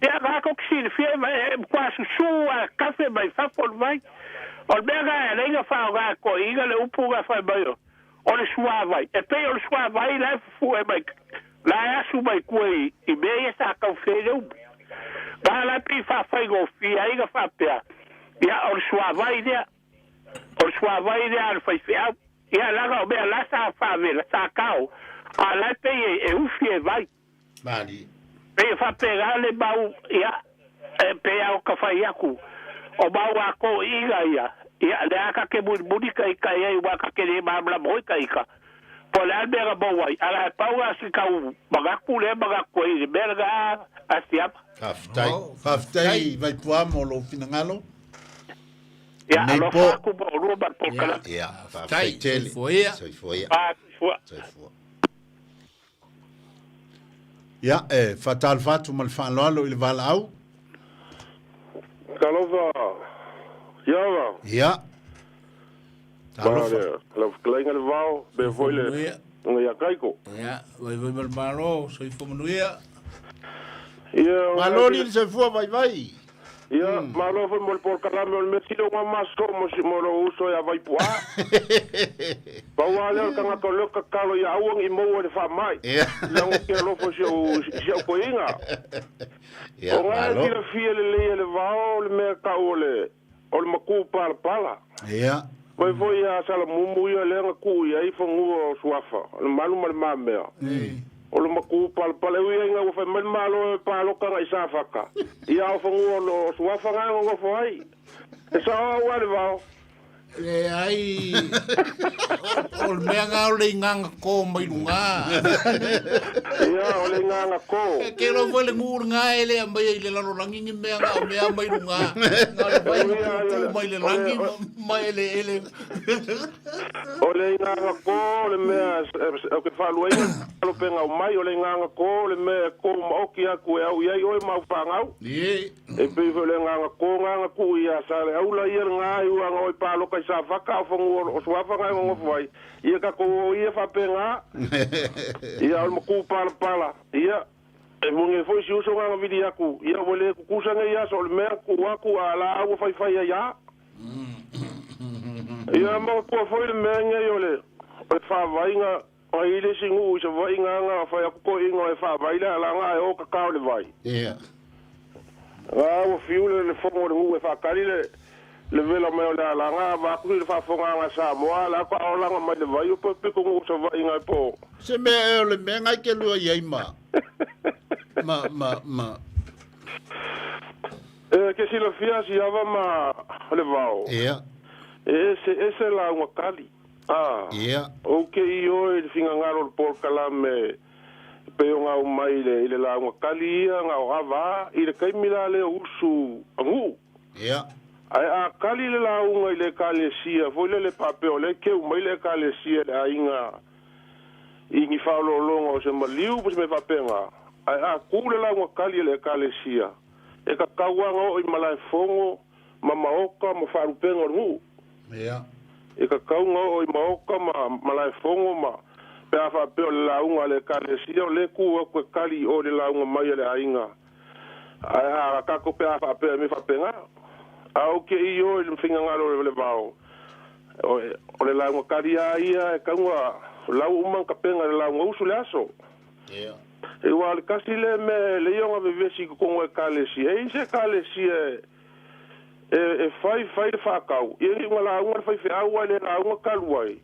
Ia, na tou te silafia e, e matua susu a kafe mai fafo le vai. O le mea na e alai na faaaoga e toeaiina le upu na fai mai o, o le suavai. E pei o le suavai la e fufue mai, la e asu mai tua i, i mea ia sa kaufi ai le umu. Na la e pei faafaigofie ai na faapea, ia, o le suavai lea. O le suavai lea a le faifeau. Ia, leaga o mea la sa faavela, sa tao, a o la e pei e, e ufi e vai. Malie. Pei e faapena le mau, ia, e pei lava o ka fai atu, o mau a toeaiina ia, ia, lea ta te mulimuli ka ita i ai aua ta te le malamalama foi ka ita, po o le a le mea na maua ai, a na e pau lava si tau manatu lea e manatu ai i le mea lena a Siama. Faafetai. Faafetai Vaipua mo lou finagalo. Ia, Nei alofa po. atu ma oulua ma le polokalame. Ia, faafetai tele. Soifua ia. Soifua ia. Ah, soifua. Soifua. Ia, e faatalofa atu ma le faaaloalo i le valaau. Talofa, Iava. Ia. Talofa. Lau fetalaiga le vao, be foi le nga ia kaiko. Ia, vaivai ma le Malo, soifua manuia. Ia, Malo li le soifua vaivai. Ia, malo foi mo le polokalame o le mea sili o ngā maso mo, si, mo lou uso ia Vaipu'a. Pau lava lea o le tagata o lea tatalo ia aua ne i maua i le faamai. Ia. Leaga ou te alofa i si au, si au toeaina. Ia, O ngā e malo. silafia lelei e le vao o le mea tau o le, o le matū palapala. Ia. Mai foi ia Salamumu ia lea na tuu i ai fanua o Suafa, o le malu ma le mamea. O le matū palapala, e ui ai ina ua fai mai le Malo e palota agai i Safata, ia a o fanua o Suafa na e nonofo ai. E sao au a le vao. Leai, o le mea na o le igaga ko mai luga. Ia, o le igaga ko. Ke iloa foi le nuu lena e le aumaia i le lalolagi ni mea na o mea mai luga. Na o le vai na pupuu mai le lagi ma eleele. O le igaga ko o le mea ou te faaluaina le alopega o mai, o le igaga ko o le mea e ko maoki atu e au i ai oe ma au fanau. E pei foi o le agaga kō gaga kuʻu iā Saleaula ia lena i uaga oi pāloka i Safaka a o fanua o Suafa ga e nonofo ai ia tatou o ia faapena ia o le makū palapala ia e muge foi si uso gaga vili atu ia ua le kukusa nei aso o le mea kuʻu atu a la ua faifai ai a. Ia ma pua foi le mea ngai o le faavaiga ai le isi nuu i Savaii ga fai aku toeaiina e faavai le alaga ae o kakao le vai. Ia. Ga ua fiu le fogo o le nuu e faakali le vela mai o le alaga avatu i le faafogaaga Samoa la ka olaga mai le vai o piko nuu Savaii ga po. Se mea e o le mea ngai ke lua i ai ma. Ma, ma, ma. E ke silafia si ava ma le vao. Ia. E ese lauga kali. Ah. Ia. O ke i o i le fingagalo o le polokalame pe o ngau mai i le lauga kali ia ngau ava i le kaimi la le usu angu. Ia. Ai a kali le lauga i le ekalesia foi le le pape o le keu mai le ekalesia le aiga i ni faolologa o se maliu po se mea faapega. Ai a ku le lauga kali i le ekalesia e kakauaga oo i malaefogo ma maoka ma faalupega o le nuu. Ia. E kakauga oo i maoka ma malaefogo ma pe a faapea o le lauga a le ekalesia o le ku aku e kali o le lauga mai a le aiga. Ae a kako pe a faapea me faapega. A o ke i o i le fingagalo o le vao. O le lauga kali a ia e kauga lau uma kapenga le lauga usu le aso. Ia. E ua le kasi le me le ionga vevesi i kokongo ekalesia. E isi ekalesia e fai fai le whakau. Ia ngi unga lauga le fai whiau ai le lauga kalu ai.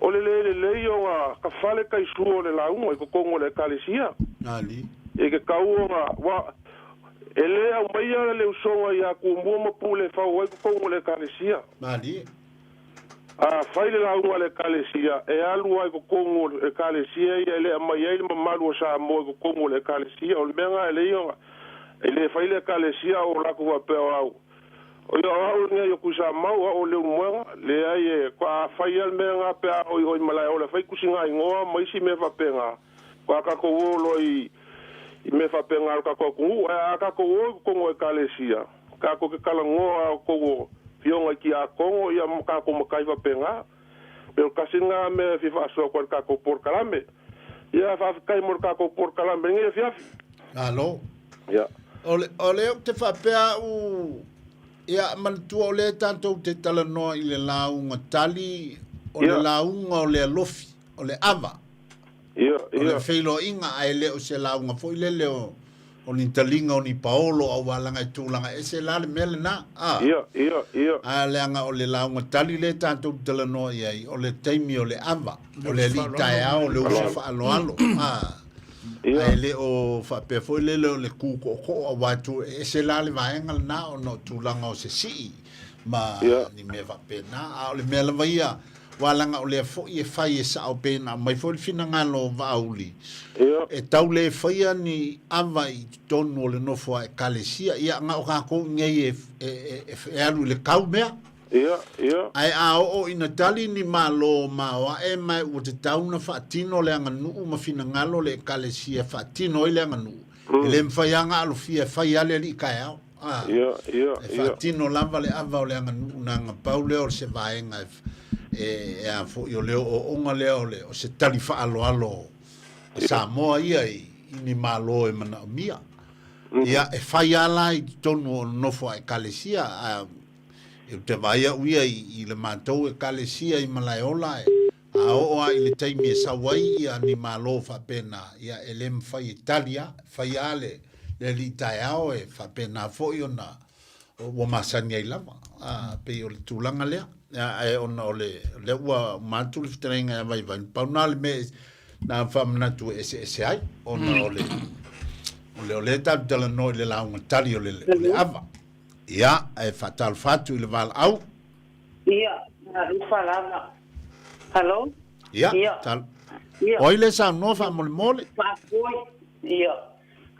O le le le le ionga ka whale kai sua o le lauga i kokongo le ekalesia. Ali. E ke kauonga wa e le au maia le usonga ia ku mua ma pule fau ai kokongo le ekalesia. Ali. A fai le lauga le ekalesia e alu ai kokongo le ekalesia ia e le mai ai le mamalu o Samoa i kokongo le ekalesia. O le mea ngā e le ionga e le fai le ekalesia o lako wapea o au. O ia au ngai o kusa mau o le umuanga le ai e kwa fai al mea ngā pea o i malae o le fai kusinga ingoa ma isi mea faapega. Kwa kako o lo i mea faapega o kako kungu e a kako o i kokongo ekalesia. Kako ke kalangoa o kongo fionga i ki a kongo ia kako makai faapega. Pe o kasi ngā mea fi whaasoa kwa kako porokalame. Ia whawhikai mo kako porokalame ngai fiafi. Alo. Ia. O le o te whapea u ia manatua o le tātou te talanoa i le lauga tali o le lauga o le alofi o le ava. Ia, O le feiloaiga ae le o se lauga foi lele o ni taliga o ni paolo au alaga e tulaga ese la le mea lenā. A. Ia, ia, ia. A leaga o le lauga tali le tātou talanoa i ai o le taimi o le ava o le alii taeao o le uso faaloalo. A. Ae le o faapea foi lele o le kūkoʻokoʻo auā tu ese la le vaega lenā ona o tulaga o se sii ma ni mea faapena. A o le mea lava ia ua laga o lea foʻi e fai e saʻo pena mai foi le finagalo o vaauli. E tau lē faia ni ava i totonu o le nofo a ekalesia ia ga o kakou nei e alu i le kau mea. Ia, ia. Ae a oo ina tali ni malo maoaʻe ma ua tatau na faatino le aganuu ma finagalo le ekalesia faatino ai le aganuu. E lē mafai aga alofia e fai ale alii kaeao. A. Ia, ia, E ia. faatino lava le ava o le aganuu na agapau lea o se vaega e a foʻi o le ooooga lea o le o se tali faaloalo a Samoa ia i ni malo e manaomia. Ia e fai ala i totonu o le nofo a ekalesia a e te vaai au ia i le matou ekalesia i Malaeola e a oo a i le taimi e sau ai ia ni malo faapena ia e lē mafai e tali a fai a le alii taeao e faapena foʻi ona ua masani ai lava a pei o le tulaga lea ae ona o le lea ua uma atu le fetalaiga ia Vaivai pau na le mea na faamanatu e eseese ai ona o le o le tatou talanoa i le lauga tali o le ava. Ia e faatalofa atu i le valaau. Ia, alufa lava. Hello? Ia, Ia. tal. Ia. Oi le saunoa faamolemole. Faafoi. Ia.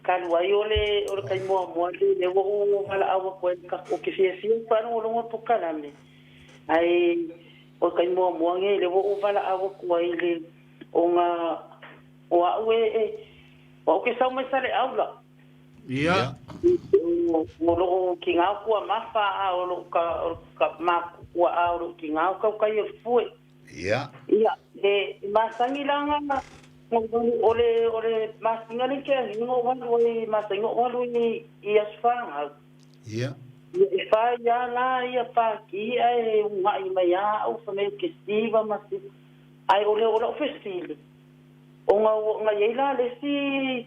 Talu ai o le kaimoamoa le le ua ou valaau aku ai ka o ke fiafia faalogologo polokalame. Ae o le kaimoamoa ge le ua ou valaau aku ai le ona o a'u e o a'u ke sau mai sa le aula. Ia. O loo kigao kua mafa a o loo ka o ka makua a o loo kigao kaukai o le fue. Ia. Ia, e masangi laga o le masiga le ke agiga o alu ai masangi o alu i aso fagau. Ia. Ia e fai a la ia pāki ae uga'i mai a au fai mai ou te siva ma siva. Ae o le o la'u fesili, ona ua na i ai la le isi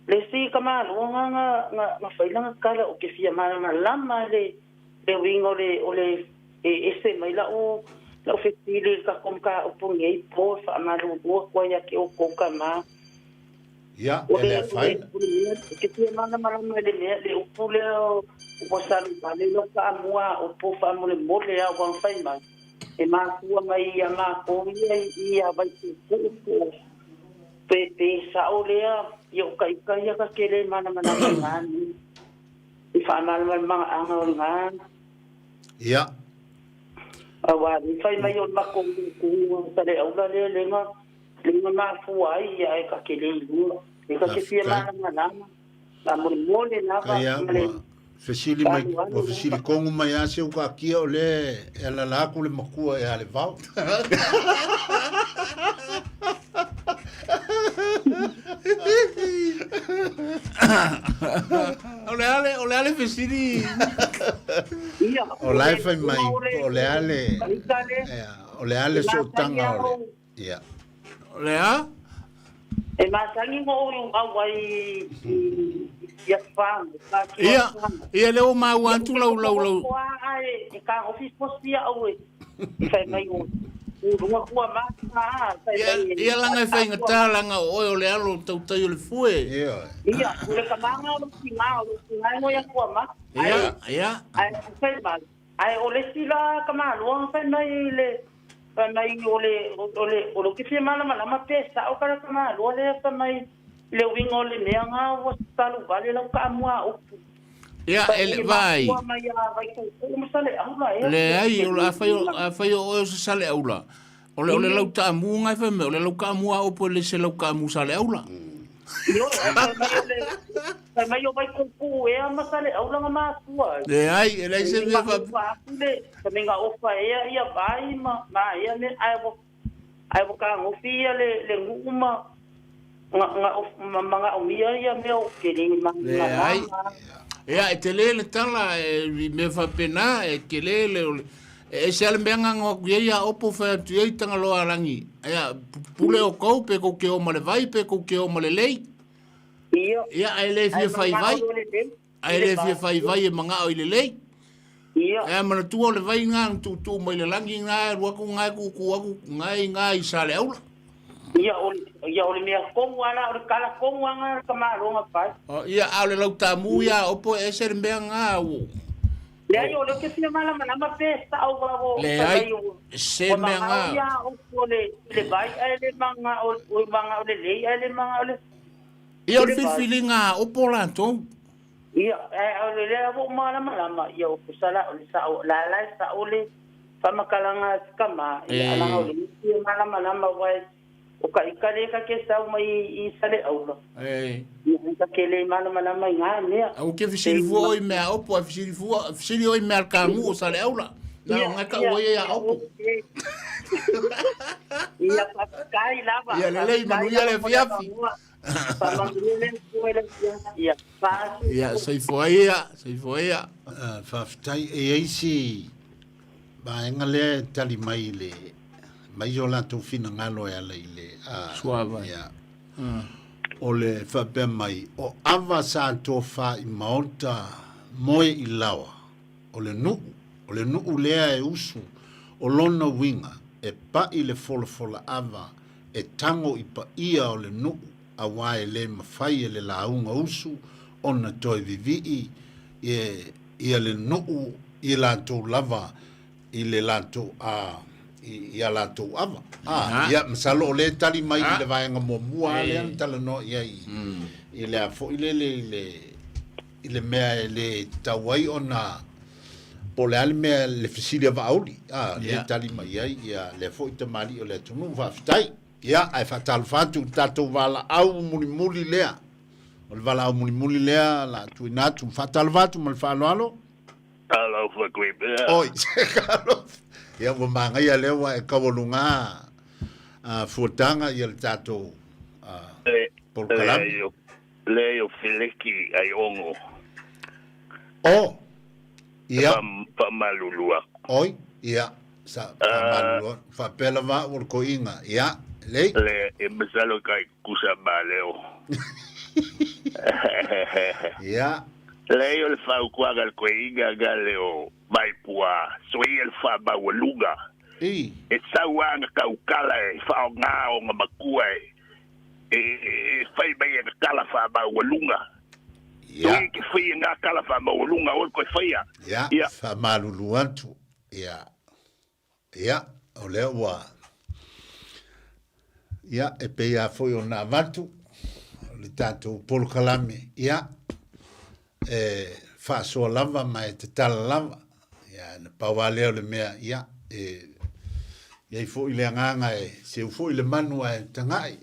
le isi tamaloa na na na fai lana tala ou te fia malamalama le le uiga o le o le e ese mai la'u la'u fesili i le tatou mataupu nei po e faamalulu atu ai ia te outou tama. Ia, e le afaina. O le mea, ou te fia malamalama i le mea, le upu lea ua saluvale lau faamua a upu faamolemole a ua fai mai, e mafua mai ia matou ia i ia Vaituutuu po o pe pe sao lea, ia o ka ika ia ka ke le malamalama i ngā mea. I faamalamalamaga o lena. Ia. Aua le fai mai o le matou tuutuuga sa le aula lea lega Lea mafua ai ia e ka ke le ilua. E ka ke fia malamalama. Faamolemole lava Ia, ma le ua fesili mai, faaaloalo ua fesili lava. kongu mai a se uka kia o le e alala aku le makua e ale vao. O le a le, o le a le fesili. Ia, O la e fai mai, o le, po o le a le, ika le, ia, o le a le e masani sootaga a o le, ou, ia. O le a? E masani ona ou auai i i Asofaga, i Pākia Ia, Asofaga. ia lea ua maua Ia, atu ou te lau, lau, lau. nofonofo lava ae e tagofi posi au e i fai mai o luga tua mata a fai Ia, mai ia laga e e faigata laga o oe o le alo tautai o le fue. Ioe. Ia, o le tamaga o lou tina, o lou tina e moe atu a mata. Ae, Ia, ia. ae fai mai, Ae o le isi la tamaloa na fai mai le fai mai o le o le o le fia malamalama pe sao ka le tamaloa lea fai mai le uiga o le mea na ua talu vale lau taamua a upu. Ia, Fai e mai le e vaai. mafua mai ia Vaituutuu ma Saleaula ea. Leai, o le afai o, afai o oe o se Saleaula, o le, o le lau taamu na e fai mai, o le lau taamu a opo e le se lau taamu Saleaula. Ioe, ae fai mai o le fai mai o Vaituutuu ea ma Saleaula na mafua ai. Leai, e leai se Fai mea mai faapea. ofa atu le fai mai na ofa ea ia vai ma ma ea mea ae ua ae ua tagofi ia le le nuu ma na na ma manaomia ia mea o ke le Leai. malamalama. Ia, e tele le tala e i mea faapena, e tele le o le e ese lava le mea na ano atu i ai a opo fai atu i ai Tagaloa Alagi. Ia, pule outou pe tou te o ma le vai pe tou te o ma le lei. Ia. Ia, ae le Ae fia manao faivai. loa le lei. Ae I le le fia vai. faivai e manao i le lei. Ia. Ae manatua o le vai na na tuutuu mai le lagi na e alu atu na e tuutuu atu na e i na i Saleaula. Ia o ia o le mea tonu a la o le tala tonu a na le tamaloa na fai. Ia, a o le lautamu ia a opo e ese le mea na ua. Leai o lea ou te fia malamalama pe sao va o fai Leai, mai ua se ua mea manao na. ia opo le le vai ae le manao o manao le lei ae le manao le Ia o le le vai. filifiliga a opo latou. Ia, ae o le lea ua ou malamalama, ia o pusala o le sao, la la e sao le faamatalaga a si tama, ia alaga o le isi e malamalama aua e o ka ika le ka ke sau mai i Saleaula, ia ka ke le malamalama i ngā mea. Au ke fesili fua oi mea opo, ai fesili fua, fesili oi mea kamu o Saleaula. Na Ia, o ngai ia, oi ia ia, opo. Ia, faafetai lava. Ia lelei Faafetai manuia le lava mo le afiafi. avanoa. Faamanuia le Atua i le afiafi. Ia, Ia faasusu. soifua ia, soifua ia. Faafetai, e i ai si vaega lea e tali mai i le mai o latou finagalo e ala i le Suavai. ia. O le faapea mai, o ava sa tofa i maota moe i laoa, o le nuu, o le nuu lea e usu, o lona uiga, e pa'i le folafola ava, e tago i paia o le nuu, auā e lē mafai e le lauga usu ona toe vivi'i e ia le nuu i latou lava i le latou a i a latou ava. A, ia, masalo o lea e tali mai i le vaega muamua lava lea na talanoa i ai i le a foi lele i le i le mea e lē tatau ai ona po o le a le mea le fesili a Vaauli, a, lea e tali mai ai ia lea foi tamalii o le atunuu. Faafetai. Ia, ae faatalofa atu i le tatou valaau mulimuli lea. O le valaau mulimuli lea la tuuina atu. Faatalofa atu ma le faaaloalo. Talofa koe pea. Oi, se talofa. Ia, ua magaia lea ua e taualuga a fuataga ia le tatou polokalame. Leai o Feleki ai ongo. O! Ia. Faamalulu aku. Oi, ia, sa faamalulu atu. Faapea lava au o le toeaina. Ia, lelei. Le, e masalo kai kusa maleo. Ia. Leai o le fautuaga a le toeaina ga le o Vaipua, soia le faamaualuga. I. E sau lava na tautala e faaaoga ona matua e e fai mai e na tala faamaualuga. Ia. Soia ke faia na tala faamaualuga aua le toe faia. Ia, Ia. faamalulu atu. Ia. Ia, o lea ua... Ia, e pei lava foi ona avatu le tatou polokalame, ia, e faasoa lava ma e tatala lava. Ia, na pau lava lea o le mea, ia, e i ai foi le agaga e seu foi le manu ae tagai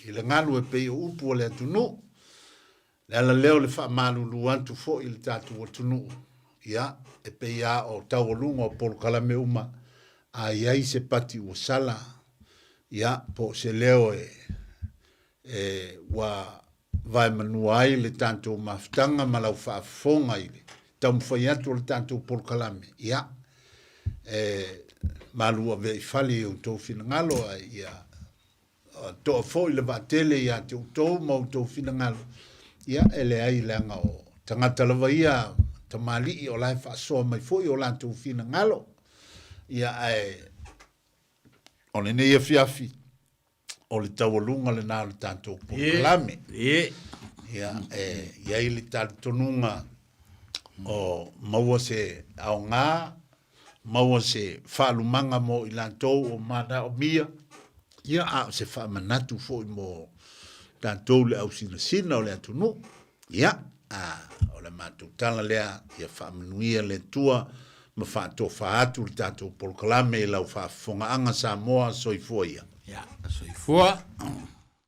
i le galu e pei o upu a le atunuu. Le ala lea o le faamalulu atu foi i le tatou atunuu, ia, e pei lava o taualuga o polokalame uma, a i ai se pati ua sala, ia, po o se leo e, e, ua vaemanua ai le tatou mafutaga ma lau faafofoga i le taumafai atu o le tatou polokalame, ia, e malu avea i fale i outou finagalo, a ia Toa foi le vaatele ia te outou ma outou finagalo, ia e leai leaga o tagata lava ia tamalii o la e faasoa mai foi o latou finagalo. Ia ae o lenei afiafi o le taualuga lena o le tatou polokalame. Ia e i ai le talitonuga o maua se aoga maua se faalumaga mo i latou o manaomia, ia a o se faamanatu foi mo tatou le ausinasina o le atunuu. Ia, a o le matou tala lea, ia faamanuia le Atua ma faatofa atu le tatou polokalame i lau faafofogaaga Samoa, soifua ia. Ia, soifua.